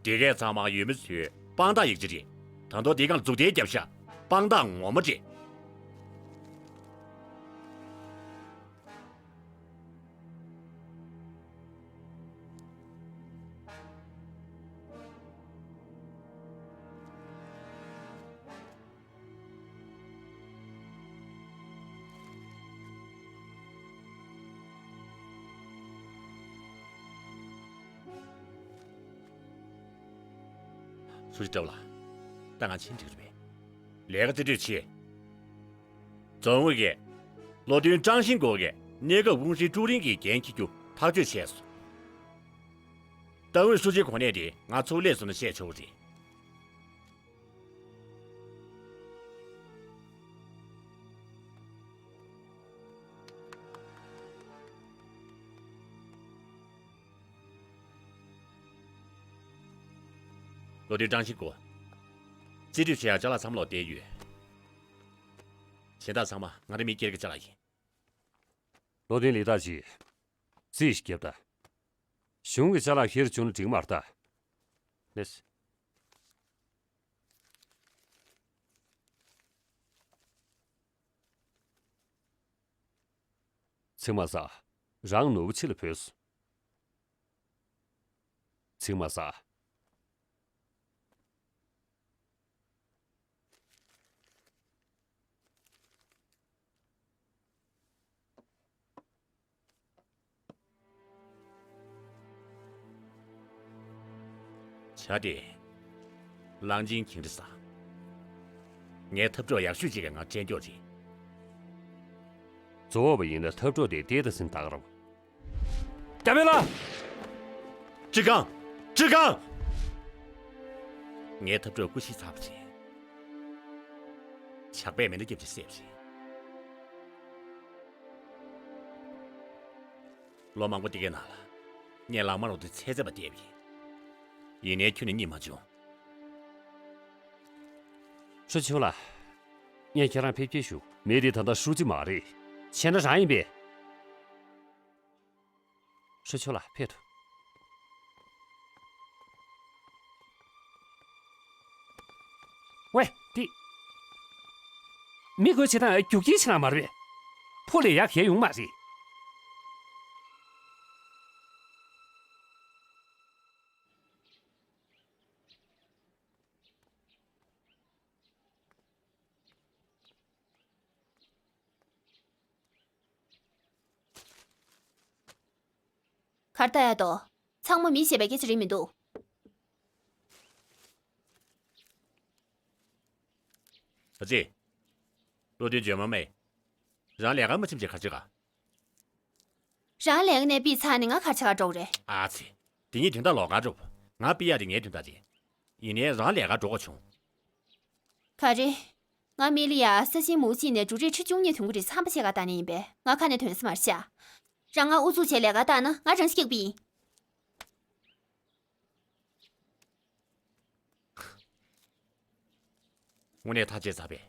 དེ་གས་ཚང་མ་ཡུལ་མི་ཚོའི་དཔང་རྟགས་ཡིག་ཆ་རེད། ད་དུང་དེའི་སྒང་ལ་མཛུབ་ཐེལ་རྒྱབ་ཤག་དཔང་རྟགས་ངོ་མ་རེད། སུ་ཞིག་འདྲ་བ་ལ། ད་ང་ཕྱིན་འགྲིག་རེད་པས། ལས་ཀ་རྩིས་སྤྲོད་བྱེད། རྫོང་དབུས་ཀྱིས་བློ་མཐུན་ཀྲང་ཤིན་ཀོ་གིས་གནས་སྐབས་དབུ་ཁྲིད་ཀྲུའུ་རིན་གྱི་འགན་འཁྱེར་རྒྱུ་ཐག་གཅོད་བྱས་སོང་། ཏང་ཨུའི་ཧྲུའུ་ཅི་གོ་གནས་དེ་ང་ཚུར་སླེབས་སོང་ན་བཤད་ཆོག་གི་རེད། བློ་མཐུན་ཀྲང་ཤིན་ཀོ། རྩིས་སྤྲོད་བྱེད་ཡག་ཅ་ལག་ཚང་མ་ལོག་བསྡད་ཡོད། གཞན་དག་ཚང་མ་ང་རང་མི་སྒེར་གྱི་ཅ་ལག་ཡིན། བློ་མཐུན་ལི་ཏཱ་ཅི། རྩིས་ཤིག་རྒྱབ་དང་། གཞུང་གི་ཅ་ལག་ཁྱེར་བྱུང་ན་འགྲིག་མ་རེད་ད། ལེས། ཚིག་མ་ཟ། རང་ནོར་བུ་ཕྱི་ལ་བུད་སོང་། ཚིག་མ་ཟ། བྱ་དེ། གླང་ཆེན་གྱིང་ཁྲི་ཟ། ངའི་འཐབ་གྲོགས་ཡག་ཤོས་གཅིག་གིས་ང་བཙན་སྐྱོང་བྱེད། རྫོགས་པ་ཡིན་ན་འཐབ་གྲོགས་དེ་ལྟས་དང་སེམས་ཐག་རོ། རྒྱ་མེ་ལ། ཀྲི་ཀང་། ཀྲི་ཀང་། ངའི་འཐབ་གྲོགས་སྐུ་ཤི་ཚར་བ་རེད། ཇག་པས་མེ་མདའ་བརྒྱབ་ཅིང་བསད་པ་རེད། ལོ་མང་པོ་དེ་གའི་ནང་ལ་ངས་ལག་དམར་འོག་ཏུ་ཚེ་ཚད་པ་བལྟས་པ་ཡིན། ཡིན་ནའི་ཁྱོན་ནས་རྙེད་མ་བྱུང་། ཧྲུའུ་ཆུ་ལགས། ངས་ཁྱེད་རང་ཕེབས་སྐྱེལ་ཞུ། མི་དེ་ད་ལྟ་ཧྲུའུ་ཅི་མ་རེད། བྱས་ན་རང་ཡིན་པས། ཧྲུའུ་ཆུ་ལགས་ཕེབས་ཐུབ། ཝེ། འདི། མི་རྒོད་བྱེད་སྟངས་རྒྱུག་ཁྱི་ཆེ་ན་མ་རེད། ཕོ་ལས་ཡག་གལ་ཡོང་མ་རེད། གར་ལྟ་ཡ་དོ། ཚང་མ་མི་ཞེས་པའི་སྐད་ཆ་རེད་མི་འདུག་ཨ་ཙི། བློ་མཐུན་ཇོན་མ་མེ། རང་ལས་ཀ་མ་ཕྱིན་བྱས་ག་ཅི་ག་རང་ལས་ཀ་ནས་ཕུད་ཚར་ནས་ང་གར་ཆ་ག་འགྲོ་གི་རེད། ཨ་ཙི། དེ་ངའི་དོན་དག་ལོགས་ཀ་འགྲོ། ང་ཕུད་ཡ་དེ་ངའི་དོན་དག་རེད། ཡིན་ནའི་རང་ལས་ཀ་འགྲོ་དགོས་བྱུང་། ག་རེ། ང་མི་ལ་ཡ་ས་ཆེན་མུའུ་ཅིན་ནས་འབྲུ་རིགས་ཁྲི་བཅུ་གཉིས་ཐོན་གི་རེད། ཚང་མ་བཤད་ག་ལྟ་ནི་ཡིན་པས་ང་ཁ་ནས་ཐོན་ས་མ་རེད་ཤག་རང་ང་ཨུ་ཚུགས་བྱས་ལས་ཀ་བལྟ་ན་ང་རང་སྐྱག་པ་ཡིན། དངོས་གནས་ཐག་བཅད་ཚར་པས།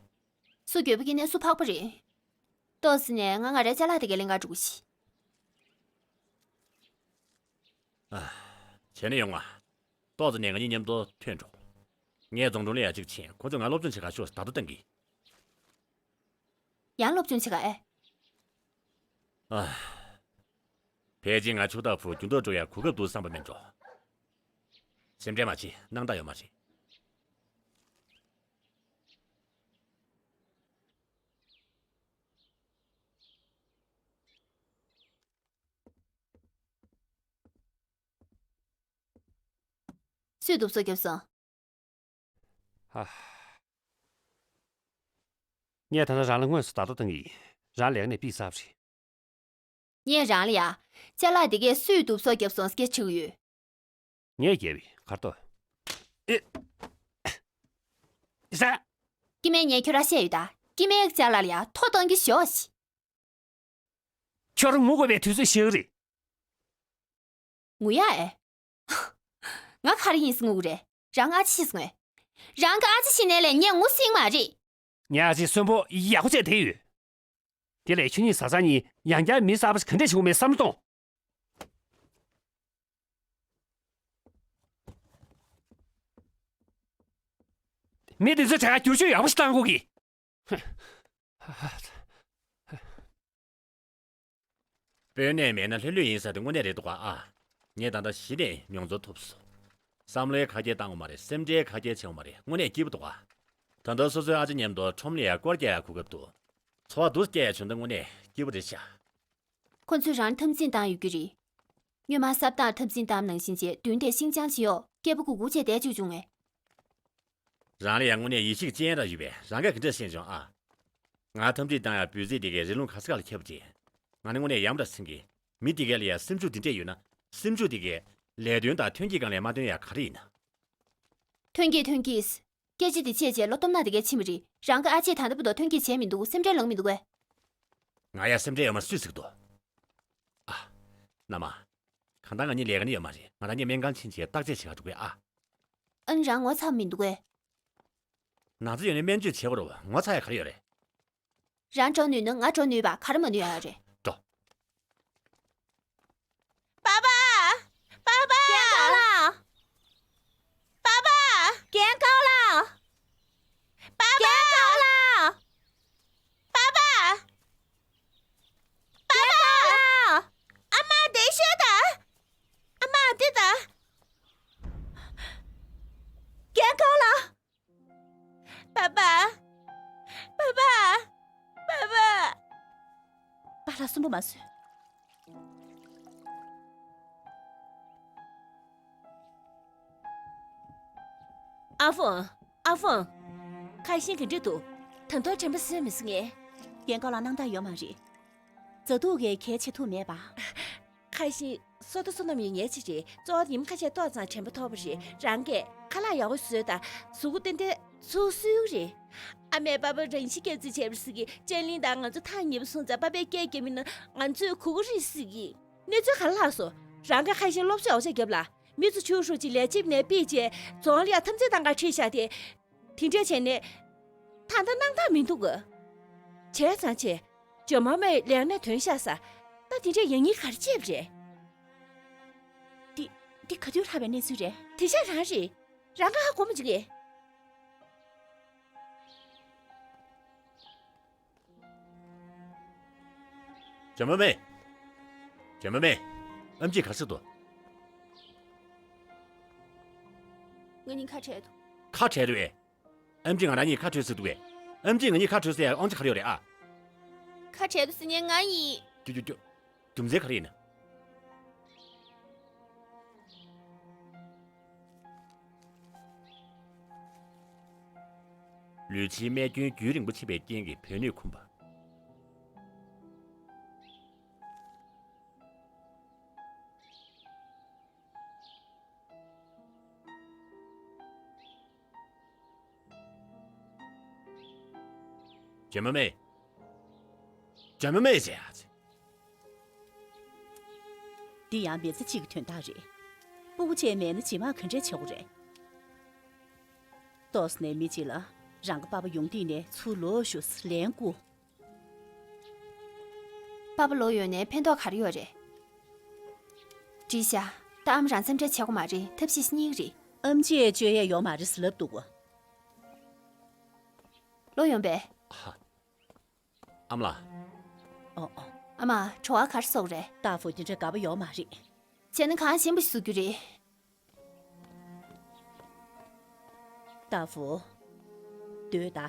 སུ་འགྱོད་པ་སྐྱེས་ནས་སུ་ཕག་པ་རེད། ཏོག་ཙམ་ནས་ང་ང་རའི་ཅ་ལག་དེ་གའི་ལེན་ག་འགྲོ་གི་ཤི། ཨ། བྱས་ན་ཡོང་ང་། ཏོག་ཙམ་ནས་ང་གཉིས་མཉམ་དུ་ཐོན་འགྲོ། ངས་རྫོང་དྲུང་ལ་ཡ་གཅིག་ཕྱིན། ཁོ་ཚོས་ང་སློབ་སྦྱོང་བྱེད་ག་ཤོག་བརྡ་ཐོ་བཏང་གི། ཡང་སློབ་སྦྱོང་བྱེད་ག་ཨེ། ཨ། ཕལ་ཆེར་ང་ཆུ་བདག་ཕུ་རྒྱུ་འདོགས་འགྲོ་ཡ་གོ་སྐབས་འདུག་བསམ་པ་མིན་འགྲོ། སེམས་ཁྲལ་མ་བྱེད། སྣང་དག་ཡོད་མ་རེད། སུས་གདུབ་སོ་བརྒྱབ་སོང་། ཧ། ངས་ད་ལྟ་རང་ལ་དངོས་སུ་བརྡ་ཐོ་བཏང་གི་ཡིན། རང་ལས་ཀ་ནས་ཕུད་ཚར་བ་རེད། ངས་རང་ལ་ཡ། ཅ་ལག་འདི་གས་སུས་གདུབ་སོ་བརྒྱབ་སོང་སྐད་ཆ་དྲིས་ཀྱི་ཡོད། ངས་བརྒྱབ་པས་གར་ལྟོས། ཨེ། ས། སྐྱེ་དམན་ངས་ཁྱོད་རང་བཤད་ཡོད་ད། སྐྱེ་དམན་གྱི་ཅ་ལག་ལ་ཡ་ཐོ་གཏོང་རྒྱུ་ཞོག་ཤི། ཁྱོད་རང་ངུ་དགོས་པའི་དུས་ཚོད་ཤིག་རེད། ངུ་ཡ་ཨེ། ང་ག་རེ་ཡིན་ཟེར་ངུ་གི་རེད། རང་ཨ་ཅེ་ཤི་སོང་ངས། རང་གི་ཨ་ཅེ་ཤི་ནའི་ལས་ངས་ངུ་སྲིད་མ་རེད། ངའི་ཨ་ཅེ་གསོན་པོ་ཡག་པོ་བྱས་བསྡད་ཡོད། དེ་ལས་ཁྱོད་གཉིས་བཟའ་ཚང་གཉིས་ཡང་བསྐྱར་མི་གསར་པ་ཞིག་ག་འདྲས་བྱེད་དགོས་མེད་བསམ་བློ་གཏོང་། མི་དེ་ཚོའི་གྲས་ཀ་བསྒྱུར་བཅོས་ཡག་པོ་ཞིག་བཏང་དགོས་ཀྱི། དཔོན་གནས་མེད་ན་ལྷོད་ལྷོད་ཡིན་ས་དེ་དངོས་གནས་རེད་འདུག་ག་ཨ། ངས་ད་ལྟ་གཞི་ནས་མྱོང་ཚོར་ཐོབ་སོང་། བསམ་བློའི་ཁ་སྐྱེལ་བཏང་བ་མ་རེད། སེམས་ཁྲལ་ཁ་སྐྱེལ་བྱས་པ་མ་རེད། དངོས་གནས་སྐྱིད་པོ་འདུག་ག་ད་ལྟ་སོ་སོའི་ཨ་ཅེ་མཉམ་དུ་ཁྲོམ་ལ་ཡ་སྐོར་རྒྱག་ཡ་གོ་སྐབས་འདུག་ཚོར་བ་འདུག་སྐྱེ་ཡ་བྱུང་ན་དངོས་གནས་སྐྱིད་པོ་རེད་ཤག་ཁོ་ཚོས་རང་འཐབ་འཛིང་བཏང་ཡོད་ཀྱི་རེད། སྔོན་མ་སྲབ་ཐག་འཐབ་འཛིང་བཏང་ནང་བཞིན་བྱས་མདུན་དེ་ཤིང་ཅང་བྱེད་ཡོག་སྐད་པོ་གུག་གུག་བྱས་བསྡད་བཅུག་བྱུང་ངས། རང་ལ་ཡང་དངོས་གནས་ཡིད་ཆེས་ཅན་རང་ཡོད་པས་རང་གིས་ག་འདྲ་ཤེས་བྱུང་ཨ། ང་འཐབ་འཛིང་བཏང་ཡག་འབོད་ཚིག་དེ་གའི་རི་ལུང་ག་ས་ག་ལ་ཁྱབ་པ་ཅིག་ང་ནི་དངོས་གནས་ཡ་མ་བྲལ་སེམས་ཀྱི། མི་དེ་གའི་ལ་ཡང་སེམས་ཤུགས་འདི་འདྲས་ཡོད་ན་སེམས་ཤུགས་དེ་གའི་ལས་དོན་དང་ཐོན་སྐྱེད་སྒང་ལ་མ་བཏོན་ཡག་ག་རེ་ཡིན་ན། ཐོན་སྐྱེད་ཐོན་སྐྱེད། སྐད་ཆ་འདི་བྱས་རྗེས་བློ་སྟོབས་ན་དེ་གའི་ཕྱིན་པ་རེད། རང་གི་ཨ་ཅེས་ད་ལྟ་བར་དུ་ཐོན་སྐྱེད་བྱས་མི་འདུག་སེམས་ཁྲལ་ལངས་མི་འདུག་གས། ང་ཡ་སེམས་ཁྲལ་ཡོད་མ་རེད་སུས་ཟེར་གི་འདུག་ཨ། མནའ་མ། གང་ལྟར་ང་གཉིས་ལས་ཀ་ནི་ཡོད་མ་རེད། ང་རང་གཉིས་སྨན་ཁང་ཕྱིན་བྱས་བརྟག་དཔྱད་བྱེད་ག་འགྲོ་གི་ཨ། ཨ་ནི་རང་ངོ་ཚ་བ་མི་འདུག་གས། ན་ཚ་ཡོད་ན་སྨན་བཅོས་བྱེད་དགོས་རེད་བ། ངོ་ཚ་ཡ་ག་རེ་ཡོད་རེད། རང་འགྲོ་ནུས་ན་ང་འགྲོ་ནུས་པ་ག་རེ་མ་ནུས་ཡ་རེད། འགྲོ། པ་པ། པ་པ། རྒན་དཀར་ལགས། པ་པ། རྒན་དཀར་ལགས། པ་པ། རྒན་དཀར་ལགས། པ་པ། པ་པ། རྒན་དཀར་ལགས། ཨ་མ་འདིར་ཤོག་དང་། ཨ་མ་འདིར་དང་། རྒན་དཀར་ལགས། པ་པ། པ་པ། པ་པ། པཱ་ལགས་གསོན་པོ་མ་བཟོས། ཨ་ཧྥང་། ཨ་ཧྥང་། ཁ་ཤས་ག་འདྲ་འདུག་ད་དུང་དྲན་པ་གསོས་མི་སོང་ངས། རྒན་དཀར་ལགས་སྣང་དག་ཡོད་མ་རེད། བཟའ་འཐུང་གི་གལ་ཆེ་ཐུག་མེད་པ། ཁ་ཤས་སོ་ལྟ་བསོད་ནམས་ཡོད་མཁན་ཅིག་རེད། གཙོ་བོ་ཉིན་ཁ་ཤས་ཏོག་ཙམ་དྲན་པ་ཐོར་བ་རེད། རང་གིས་ཁ་ལག་ཡག་པོ་བཟོས་དང་། གཟུགས་པོ་ཏན་ཏན་ཚུགས་སྲོལ་རེད། ཨ་མས་པ་པ་རང་ཤི་སྐྱེ་རྩིས་བྱས་པ་ཟེར་གི། ཅན་ལིན་དང་ང་ཚོ་ཐག་ཉེ་པོ་སོང་ཙང་པ་པས་སྐད་རྒྱབ་མིན་ན་ང་ཚོས་གོ་གི་རེད་ཟེར་གི། གནས་ཚུལ་ག་རེ་ལྷག་སོང་། རང་གིས་ཁ་ཤས་སློབ་གསོ་ཡག་པོ་ཅིག་རྒྱབ་ལ། མི་ཚོ་ཕྱུག་ཧྲུའུ་ཅི་ལས་བྱེད་ནས་ཕུད་བྱས་རྫོང་ལ་ཡ་འཐབ་འཛིང་བཏང་ག་ཁྲིད་བཞག་དེ། དེ་འདྲས་བྱས་ནས། ད་ལྟ་སྣང་དག་མི་འདུག་ག་བྱས་ཙང་བྱས། ཇོ་མོ་མའི་ལས་གནས་ཐོན་ཤག་ས། ད་དེ་འདྲས་ཡང་སྙིང་ག་རེ་བྱས་པ་རེད། འདི། འདི་ག་དུས་ལྷག་པའི་གནས་ཚུལ་རེད། དེ་ཤག་རང་རེད། རང་ག་ཧ་གོ་མ་བྱུང་གི། ཇོ་མོ་མའི། ཇོ་མོ་མའི། ཨེམ་ཆི་ག་རེ་བྱེད་འདུག་ང་གཉིས་ཁ་བྲལ་འདུག་ཁ་བྲལ་འདུག་ཨེ། ཨེམ་ཆི་ང་རང་གཉིས་ཁ་བྲལ་ཟེར་འདུག་ཨེ། ཨེམ་ཆི་ང་གཉིས་ཁ་བྲལ་ཟེར་ཡ་དབང་ཆ་ག་རེ་ཡོད་རེད་ཨ། ཁ་བྲལ་འདུག་ཟེར་ཉན་ང་ཡིན། རྒྱུ་རྒྱུ་རྒྱུ། རྒྱུ་མཚན་ག་རེ་ཡིན། ལུས་ཕྱིའི་རྨས་སྐྱོན་རྒྱུན་རིང་པོ་ཕྱིན་པའི་རྐྱེན་གྱིས་བུ་སྣོད་འཁུམས་པ། ཇོ་མོ་མའི། ཇོ་མོ་མའི་ཟེར་ཡ་ཚེ། འདི་ཡང་མི་ཚེ་གཅིག་གི་དོན་དག་རེད། སྤུ་གུ་གཅིག་མེད་ན་རྗེས་མ་ག་འདྲས་བྱེད་དགོས་རེད། ཏོག་ཙམ་ནས་མི་གཅིག་ལ་རང་གི་པ་ཕ་ཡོང་དུས་ནས་ཚུར་ལོག་ཤོག་ཟེར་ལན་བསྐུར། པ་ཕ་ལོག་ཡོང་ནས་ཕན་ཐོགས་ག་རེ་ཡོད་རེད། འགྲིག་ཤག་ད་ཨ་མ་རང་སེམས་ཁྲལ་བྱེད་དགོས་མ་རེད། ཐབས་ཤེས་སྙིང་རེད། ཨེམ་ཆིས་བཅོས་ཡས་ཡོད་མ་རེད་ཟེར་ལབ་འདུག་ག་ལོག་ཡོང་པས། ཨ་མ་ལགས། ཨོ་ཨོ། ཨ་མ། གྲོད་ཁ་ག་རེ་ཟ་དགོས་རེད། ཏཱ་ཧྥུ་དེ་འདྲ་དགའ་པོ་ཡོད་མ་རེད། བྱས་ན་གང་ཞིམ་པོ་ཞིག་བཟོ་རྒྱུ་རེད། ཏཱ་ཧྥུ། སྡོད་ད།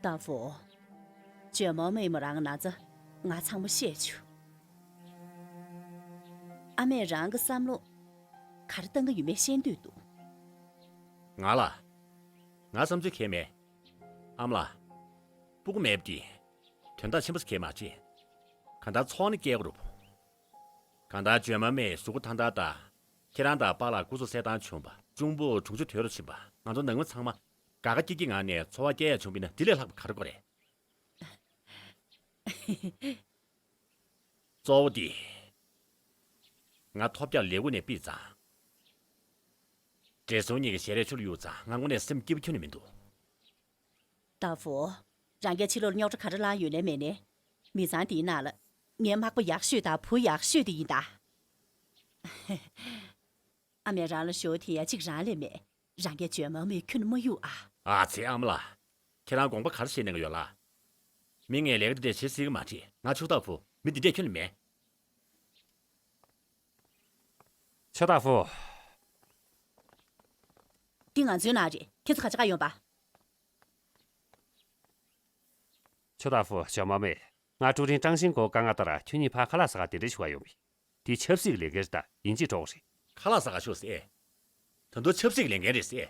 ཏཱ་ཧྥུ། ཇོ་མོ་མའི་མོ་རང་གི་ན་ཚ་ང་ཚང་མ་བཤད་བྱུང་། ཨ་མས་རང་གི་བསམ་བློ་ག་རེ་བཏང་གི་ཡོད་མེད་ཤེས་འདོད་འདུག་ང་ལ། ང་བསམ་ཚུལ་གང་ཡང་མེད། ཨ་མ་ལགས། སྤུ་གུ་མེད་པ་འདི་དོན་དག་ཆེན་པོ་ཞིག་གང་ཡང་མ་རེད། གང་ལྟར་ཚོགས་ནི་སྐྱེལ་དགོས་རེད། གང་ལྟར་ཇོ་མོ་མའི་གཟུགས་པོ་ཐང་ཐང་དང་། ཁྱེད་རང་དང་པཱ་ལགས་སྐུ་གཟུགས་གསལ་ཐང་བྱུང་བ། གཅུང་པོ་གྲོང་ཆོག་དོན་རུ་ཕྱིན་པ། ང་ཚོ་ནང་མི་ཚང་མ་དགའ་དགའ་སྐྱིད་སྐྱིད་ངང་ནས་འཚོ་བ་སྐྱེལ་ཡག་བྱུང་བ་ཡིན་ན་འདི་ལས་ལྷག་པ་ག་རེ་དགོས་རེད། གཙོ་བོ་དེ། ང་ཐོབ་རྒྱག་ལས་འགུལ་ནས་ཕུད་ཙང་། བགྲེས་སོང་གཉིས་ཀྱི་ཞལ་རས་ཆུ་ལ་གཡུག་ཙང་ང་དངོས་གནས་སེམས་སྐྱིད་པོ་ཁྱོན་ནས་མི་འདུག་ཏ་ཧྥུ། རང་གིས་ཕྱི་ལོགས་ལ་རྙོག་དྲ་ག་རེ་ལངས་ཡོད་ལེ་མེད་ནི། མི་ཚང་དེའི་ནང་ལ་ངའི་མག་པ་ཡག་ཤོས་དང་བུ་ཡག་ཤོས་དེ་ཡིན་ད། ཨ་མས་རང་ལ་ཞུ་དེ་ཡ་གཅིག་རང་ལས་མེད། རང་གིས་ཇོ་མོ་མའི་ཁྱོན་ནས་མ་གཡུག་ཨ། ཨ་ཙི་ཨ་མ་ལགས། ཁྱེད་རང་དགོངས་པ་ག་རེ་བཞེས་གནང་གི་ཡོད་ལགས། མི་ངས་ལས་ཀ་འདི་འདྲས་བྱེད་སྲིད་ཀྱི་མ་རེད། ང་ཆུ་ཏ་ཧྥུ་མི་འདི་འདྲས་ཁྱོན་ནས་མེད། ཆུ་ཏ་ཧྥུ། འདི་ང་ཚོའི་ནང་རེད། ཁྱེད་ཚོ་ག་ཅག་ག་ཡོང་པ། ཆུ་ཏ་ཧྥུ་ཇོ་མོ་མེ། ང་ཀྲུའུ་རིན་ཀྲང་ཤིན་གོ་བཀའ་མངགས་ལྟར་ཁྱོད་གཉིས་ཕར་ཁ་ལག་ཟ་ག་དེ་འདྲས་ཞུ་བ་ཡོང་བས། དེ་ཆབ་སྲིད་ཀྱི་ལས་ཀ་རེད་ད་ཡིན་གཅིག་གྲོགས་རེད། ཁ་ལག་ཟ་ག་ཤོག་ཟེར། ད་དུང་ཆབ་སྲིད་ཀྱི་ལས་འགན་རེད་ཟེར།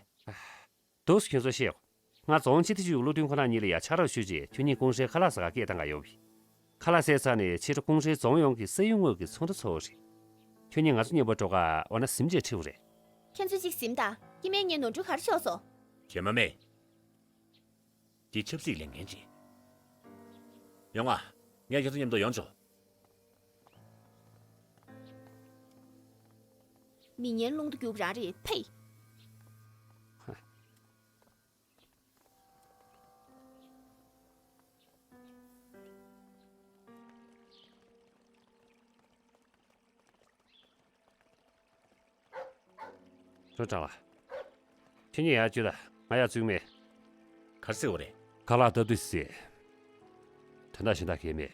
འདུག་སེ་ཁྱོད་ཚོ་ཤེས་ཡོང་། ང་རྫོང་སྤྱི་བདེ་ཅུས་བློ་མཐུན་ཁོ་ན་གཉིས་ལ་ཡ་ཕྱག་རོགས་ཞུས་རྗེས་ཁྱོད་གཉིས་ཀུང་སིའི་ཁ་ལག་ཟ་ག་སྐད་བཏང་ག་ཡོང་བས། ཁ་ལག་བཟས་ཚར་ནས་ཕྱི་དྲོ་ཀུང་སིའི་རྫོང་ཡོངས་ཀྱི་ས་ཡོམ་དངོས་ཀྱི་ཚོགས་འདུ་ཚོགས་རེད། ཁྱོད་གཉིས་ང་ཚོ་མཉམ་པོ་འགྲོ་ག་འོ་ན་གཟིམ་རྗེས་ཁྲིད་དགོས་རེད། ཁྱེད་ཚོས་ཅིག་གཟིམ་དང་། སྐྱེ་དམན་ངའི་ནོར་འཁྲུལ་ག་རེ་ཤོར་སོང་། ཇོ་མོ་མེ། འདི་ཆབ་སྲིད་ལས་འགན་རེད། ཡོང་ང་། ངས་ཁྱེད་ཚོ་མཉམ་དུ་ཡོང་ཆོག་མི་ངན་རླུང་རྟ་རྒྱུག་རང་རེད་ཕེ། ཁྲོ་དྲག་ལ། ཁྱེད་གཉིས་ཡར་བསྐྱོད་དང་། ང་ཡར་བཙུགས་མེད། ག་རེ་ཟེར་བ་རེད། ཁ་ལག་སྟབས་བདེ་ཟེར། དོན་དག་གཞན་དག་གས་མེད།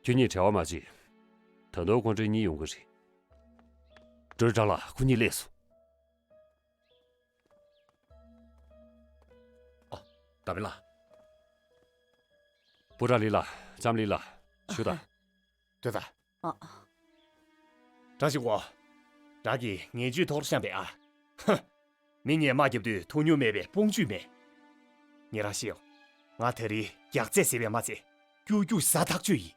ཁྱེད་གཉིས་བྲེལ་བ་མ་བྱེད། ད་དུང་ཁོང་ཁྲོ་གཉིས་ཡོང་གི་རེད། ཀྲོའུ་ཀྲང་ལགས་ཁོ་གཉིས་སླེབས་སོང་། ཨ། ད་བིན་ལགས། པུ་ར་ལི་ལགས། ལྕམ་ལི་ལགས། ཞུ་དང་། སྡོད་དང་། ཨ། ཀྲང་ཞིན་ཀོ། རང་གིས་ངན་ཇུས་མཐོ་རུ་བཤམས་པས་ཨ། ཧ། མི་ངན་དམག་རྒྱབ་དུས་མཐོང་མྱོང་མེད་པའི་དཔུང་འཇུས་མེད། ངས་རང་ཤེས་ཡོང་། ང་ད་རེས་རྒྱགས་ཚད་ཟེར་བས་མ་ཚད། རྒྱུག་རྒྱུག་ཟ་ཐག་ཆོད་ཡིན།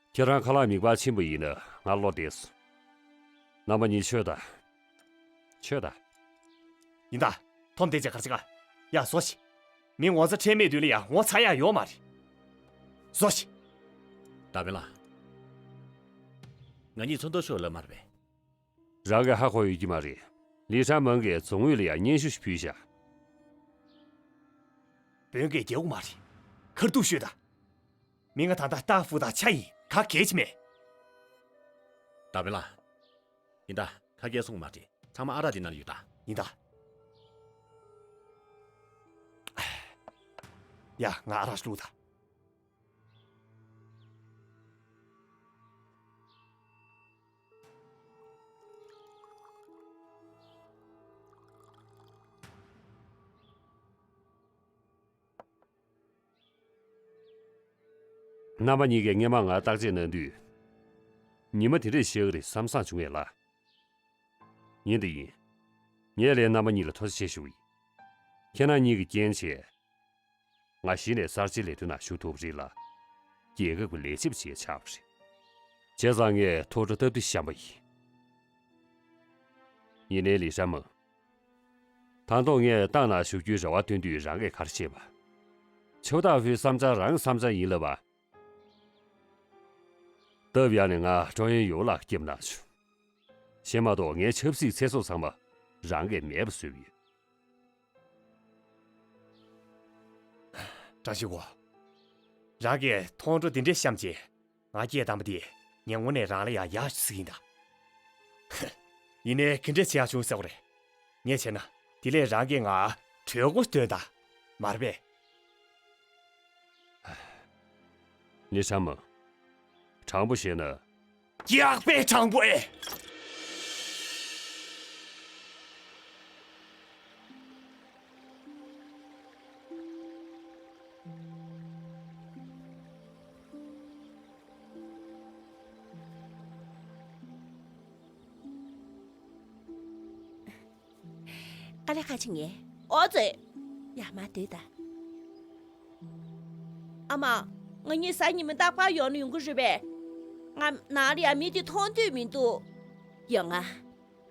ཁྱེད་རང་ཁ་ལག་མིད་པ་ཕྱིན་པ་ཡིན་ན་ང་བློ་བདེ་སོང་། རྣམ་པ་གཉིས་ཆོས་དང་། ཆོས་དང་། ཡིན་ད། འཐོམ་བསྡད་ཅེས་གར་ཅི་ག་ཡ་བཟོ་ཞིག་མི་ངོ་ཚ་ཁྲེལ་མེད་དུས་ལ་ཡ་ངོ་ཚ་ཡ་ཡོད་མ་རེད། བཟོ་ཞིག་ད་བེ་ལ། ང་གཉིས་ཚོགས་འདུ་ཤོག་ལབ་མ་རེད་པས། རང་གིས་ཧ་གོ་ཡོད་ཀྱི་མ་རེད། ལི་ཧྲན་མང་གིས་རྫོང་ཨུད་ལ་ཡ་སྙན་ཞུ་ཞིག་ཕུལ་བཞག་བོན་གྱིས་རྒྱག་གི་མ་རེད། ཁར་ཐུག་ཤོད་དང་། མི་ང་ད་ལྟ་ཏཱ་ཧྥུ་དང་ཆ་ཡིན། ག་གེ་ཅི་མེད། ད་བེ་ལ། ཡིན་ད། ཁ་སྐད་སོང་མ་རེད། ཚང་མ་ཨ་རག་འདི་ནང་ཡོད་ད། ཡིན་ད། ཡ་ང་ཨ་རག་བླུགས་ད། རྣམ་པ་གཉིས་ཀས་སྔས་མ་ང་བརྟག་དཔྱད་གནང་དུས། ཉི་མ་དེ་འདྲས་ཤར་གི་རེད་བསམ་བསམ་བྱུང་ངས་ལ། ཡིན་དེ་ཡིན། ངས་ལས་རྣམ་པ་གཉིས་ལ་ཐུགས་རྗེ་ཆེ་ཞུ་གི་ཡིན། ཁྱེད་རང་གཉིས་ཀྱི་རྐྱེན་བྱས། ང་གཞི་ནས་གསར་བརྗེའི་ལས་དོན་ནང་ཞུགས་ཐུབ་པ་རེད་ལ། རྒྱལ་ཁབ་ཀྱི་ལས་བྱེད་པ་ཞིག་ཆགས་པ་རེད། བྱས་ཙང་ངས་ཐུགས་ཁྲོ་སྟབས་བདེ་བཤམས་པ་ཡིན། ཡིན་ནའི་ལི་ཧྲན་མང་། ད་དུང་ངས་ཏང་ནང་ཞུགས་རྒྱུའི་རེ་བ་བཏོན་དུས་རང་གིས་ག་རེ་བཤད་པ། ཆུ་ཏཱ་ཧྥུའི་བསམ་འཆར་རང་གི་བསམ་འཆར་ཡིན་ལབ་པ། སྟབས་ཡག་ནས་ང་ཀྲོ་ཡན་ཡོ་ལགས་སྐྱབས་གནང་བྱུང་། གཞན་མ་གཏོགས་ངའི་ཆབ་སྲིད་ཚེ་སྲོག་ཚང་མ་རང་གིས་མེད་པ་བཟོས་ཡོད། ཀྲང་ཞིན་ཀོ། རང་གིས་མཐོང་གྲོལ་འདི་འདྲས་བཤམས་རྗེས། ང་སྐད་བཏང་པ་དེ་ངས་དངོས་གནས་རང་ལ་ཡང་ཡག་ཞིག་ཡིན་ད། ཧ། ཡིན་ནའི་ག་འདྲས་བྱེད་ཡག་བྱུང་ཟེར་བ་རེད། ངས་བྱས་ན་དེ་ལས་རང་གིས་ང་གྲོས་འགོ་འདོན་ད། མ་རེད་པས། ལི་ཧྲན་མང་། དྲང་པོ་བཤད་ན། ཡག་པའི་དྲང་པོ་ཨེ། དཀའ་ལས་ཁག་ཆེ་ངས། ཨོ་ཙི། ཡ་མ་སྡོད་ད། ཨ་མ། ང་གཉིས་གཟའ་ཉི་མ་རྟག་པར་ཡོང་ན་ཡོང་གི་རེད་པས། ང་ནང་ལ་ཡ་མི་དེ་མཐོང་འདོད་མི་འདུག་ཡོང་ང་།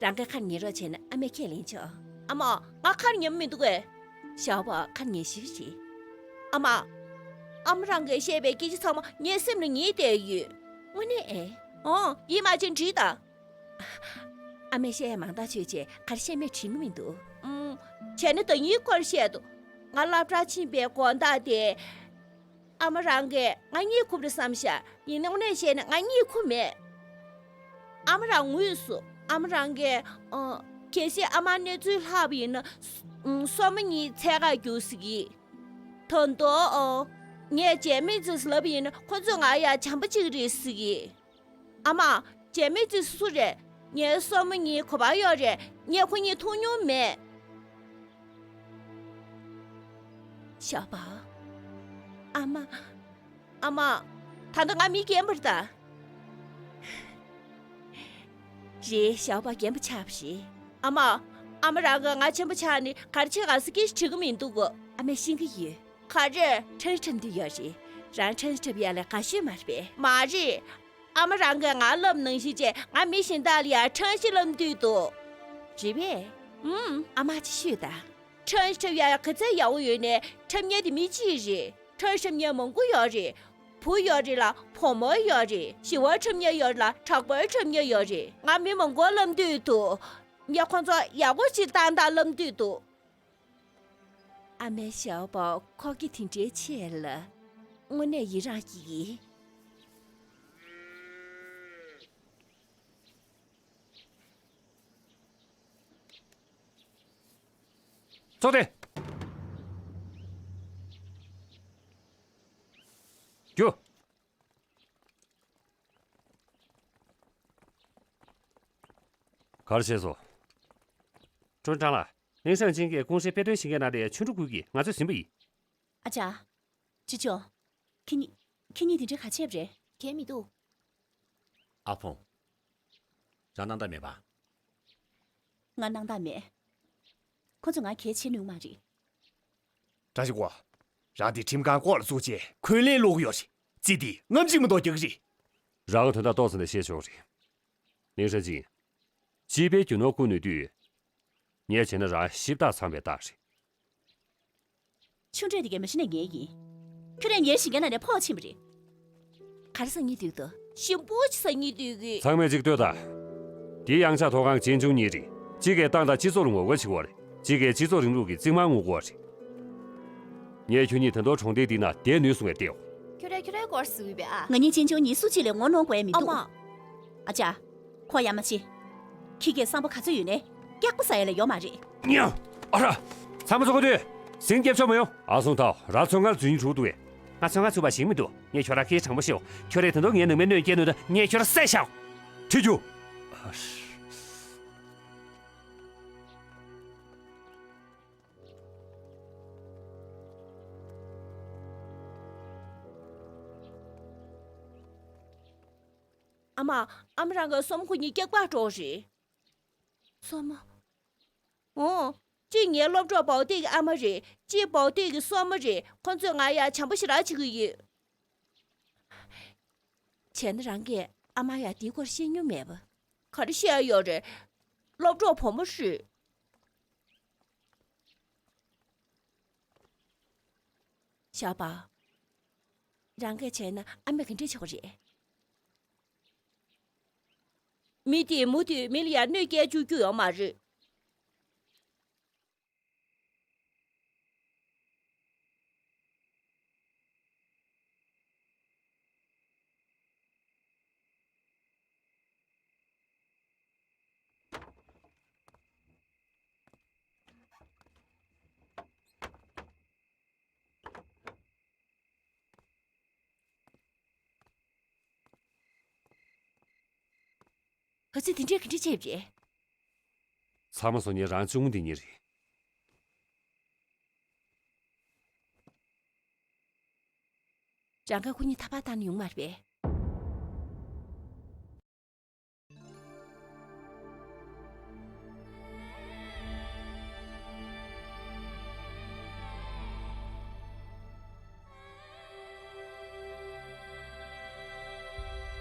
རང་གིས་ཁ་ཉན་རོགས་བྱས་ན་ཨ་མས་ཁས་ལེན་ཆོག་ཨ་མ། ང་ཁ་ཉན་མི་འདུག་གས། ཞའོ་པོ་ཁ་ཉན་ཤིག་རེད། ཨ་མ། ཨ་མ་རང་གིས་བཤད་པའི་སྐད་ཆ་ཚང་མ་ངའི་སེམས་ལ་ངེས་བསྡད་ཡོད། དངོས་གནས་ཨེ། ཨོ། ཡིད་མ་ཆེས་འགྲིག་ད། ཨ་མས་བཤད་ཡ་མང་ཐག་ཆོད་བྱས་ག་རེ་བཤད་མེད་དྲན་གི་མི་འདུག་ཨུམ། བྱས་ན་ད་ཡིན་སྐོར་བཤད་དོ། ང་སློབ་གྲྭར་ཕྱིན་པའི་དགོང་དག་དེ། ཨ་མ་རང་གིས་ང་གཉིད་ཁུག་རེད་བསམ་ཤག་ཡིན་ནའི་དངོས་གནས་བཤད་ན་ང་གཉིད་ཁུག་མེད། ཨ་མ་རང་ངུས་སོང་། ཨ་མ་རང་གིས། ཨ། གལ་སྲིད་ཨ་མ་གནས་ཚུལ་ལྷག་པ་ཡིན་ན། སོ། སོ་མ་གཉིས་འཚོལ་གར་རྒྱུགས་ཟེར་གི། ད་དུང་། ཨ། ངས་རྗེས་མི་ཚོས་ལབ་པ་ཡིན་ན་ཁོ་ཚོས་ང་ཡ་བྱམས་པོ་གཅིག་རེད་ཟེར་གི། ཨ་མ། རྗེས་མི་ཚོས་སུ་རེད། ངའི་སོ་མ་གཉིས་ག་པར་ཡོད་རེད། ངས་ཁོ་གཉིས་མཐོང་མྱོང་མེད། ཞའོ་པོ། ཨ་མ། ཨ་མ། ད་ལྟ་ང་མི་རྒན་པ་རེད་ད། རེད། ཞའོ་པོ་རྒན་པ་ཆགས་པ་རེད། ཨ་མ། ཨ་མ་རང་གིས་ང་ཆེན་པོ་ཆགས་ནས་ག་རེ་བྱེད་ག་ཟེར་སྐད་ཆ་དྲི་གི་མི་འདུག་གོ། ཨ་མས་ཤེས་ཀྱི་ཡོད། ག་རེ། ཁྲང་ཁྲང་འདི་ཡོད་རེད། རང་ཁྲང་ཁྲབ་ཡ་ལ་དགའ་ཤོས་མ་རེད་པས། མ་རེད། ཨ་མ་རང་གིས་ང་བསླབ་ནང་བཞིན་བྱས་ང་མི་གཞན་དག་ལ་ཡ་ཁྲང་ཞིག་བསླབ་འདོད་འདུག་རེད་པས། ཨུམ། ཨ་མ་ཅིག་ཤོད་ད། ཁྲང་ཁྲབ་ཡ་ག་ཚད་ཡག་པོ་ཡོད་ནའི་ཁྲབ་མཁན་དེ་མི་གཅིག་རེད། ཁྲང་ཁྲབ་མཁན་མང་པོ་ཡོད་རེད། བུ་ཡོད་རེད་ལ་བུ་མོ་ཡོད་རེད། ཞི་བ་ཁྲབ་མཁན་ཡོད་རེད་ལ་གྲགས་པ་ཁྲབ་མཁན་ཡོད་རེད། ང་མི་མང་པོ་བསླབ་འདོད་འདུག་ངས་ཁོང་ཚོ་ཡག་པོ་ཞིག་བཏང་བཏང་བསླབ་འདོད་འདུག་ཨ་མའི་ཞའོ་པོ་ཁོག་གི་དེ་འདྲའི་ཆེ་ལ། དངོས་གནས་ཡི་རངས་ཀྱི། ཚོགས་ཏེ། རྒྱུ། ག་རེ་བྱས་སོང་། ཀྲུང་ཀྲང་ལགས། ལིན་ཧྲན་ཅིན་གྱིས་ཀུང་ཧྲེ་དཔེ་སྟོན་ཞིང་ཁའི་ནང་ལ་ཆུ་འབྲུ་ཁུར་གྱིས་ང་ཚོ་ཟིན་པ་ཡིན། ཨ་ཅག་ཅི་ཅོ། ཁྱེད་གཉིས། ཁྱེད་གཉིས་དེ་འདྲའི་ག་བྱས་པ་རེད། གལ་མི་འདུག་ཨ་ཕོང་། རང་སྣང་དག་མེད་པ། ང་སྣང་དག་མེད། ཁོ་ཚོས་ང་གལ་ཆེ་ནུས་མ་རེད། བཀྲ་ཤིས་གོ། རང་དེ་ཁྲིམས་ཁང་ལྐོག་ལ་བཙུགས་རྗེས་འཁོན་ལན་སློག་གི་ཡོད་རེད། ཙི་དེ་རྔམ་བརྗིད་མི་འདུག་རྒྱག་གི་རེད། རང་གི་དོན་དག་ཏོག་ཙམ་ནས་ཤེས་ཆོག་རེད། ལིན་ཧྲན་ཅིན། སྤྱི་པའི་རྒྱུ་ནོར་བརྐུས་ནུས་དུས། ངས་བྱས་ན་རང་ཞིབ་བརྟག་ཚང་བའི་རྟགས་རེད། ཆུང་གྲས་དེ་གའི་མ་གཞི་ནས་ངའི་ཡིན། ཁྱོད་རང་ངའི་ཞིང་ཁའི་ནང་ནས་ཕོག་ཕྱིན་པ་རེད། ག་རེ་ཟ་སྙིང་འདོད་འདུག་ཞིམ་པོ་ཅིག་ཟ་སྙིང་འདོད་གི། ཚང་མས་གཅིག་ལྟོས་དང་། འདི་ཡང་ཆ་ཐོག་ཁང་ཅན་ཅུང་གཉིས་རེད། གཅིག་གིས་ཏང་དང་སྤྱི་ཚོགས་ལ་ངོ་རྒོལ་བྱེད་ཀྱི་ཡོད་རེད། གཅིག་གིས་སྤྱི་ཚོགས་རིང་ལུགས་ཀྱི་རྩིག་དམར་སྔོག་གི་ཡོད་རེད། ངས་ཁྱོད་གཉིས་ད་དུང་གྲོང་སྡེ་འདི་ནང་བསྡད་ནུས་སོང་བས་བལྟས། ཁྱོད་རང་ཁྱོད་རའི་སྐོར་ཟེར་གི་ཡོད་པས་ཨ། ང་གཉིས་ཅན་ཅུང་གཉིས་སུ་གཅིག་ལ་ངོ་གནོང་དགོས་ཡ་མི་འདུག་ཨ་མ། ཨ་ཅག་ཁོ་ཡ་མ་བྱེད། ཁྱི་སྐད་སང་པོ་ག་ཚོད་ཡོད་ནའི། སྐྱག་པ་ཟ་ཡ་ལ་ཡོད་མ་རེད། ཉ། ཨ་ར། ཚང་མ་ཚོ་གོ་དུས། ཟིང་སྐྱབས་ཆོག་མ་ཡོང་། ཨ་སུང་ཐའོ། ར་ཚོན་ཁང་འཛུལ་སྙིང་བྲོ་འདུག་གས། ང་ཚོན་ཁང་ཚུད་པ་ཞིག་མི་འདུག་ངས་ཁྱོད་ར་སྐད་དྲང་པོ་བཤད་འོ། ཁྱོད་རས་ད་དུང་ངའི་ནང་མའི་སྣོད་སྐྱེལ་ནུས་ད་ངས་ཁྱོད་ར་བསད་བཞག་ཁྲིད་རྒྱུ། ཨ་མ། ཨ་མ་རང་གི་སོ་མ་ཁོ་གཉིས་སྐྱག་པ་འགྲོ་རེད། སོ་མ། འོ། གཅིག་ངའི་སློབ་གྲོགས་བའོ་ཏེ་གི་ཨ་མ་རེད། གཅིག་བའོ་ཏེ་གི་སོ་མ་རེད། ཁོ་ཚོས་ང་ཡ་བྱམས་པོ་ཞེ་དྲག་བྱེད་ཀྱི་ཡོད། བྱས་ན་རང་གིས་ཨ་མ་ཡ་དེའི་སྐོར་བཤད་མྱོང་མེད་པ། ག་རེ་བཤད་ཡ་ཡོད་རེད། སློབ་གྲོགས་བུ་མོ་རེད། ཞའོ་པའོ། རང་གིས་བྱས་ན་ཨ་མས་ག་འདྲས་བྱེད་དགོས་རེད། མི་དེས་མུ་མཐུད་མི་ལ་ཡར་གནོད་སྐྱེལ་བཅུག་རྒྱུ་ཡོད་མ་རེད། ཨ་ཙི། དེ་འདྲས་ག་འདྲས་བྱས་པ་རེད། ཚང་མ་སོང་ཉིན་རང་གཅུང་མོ་འདི་གཉིས་རེད། རང་ག་ཁོ་གཉིས་ཐག་པ་བཏང་ན་ཡོང་མ་རེད་པས།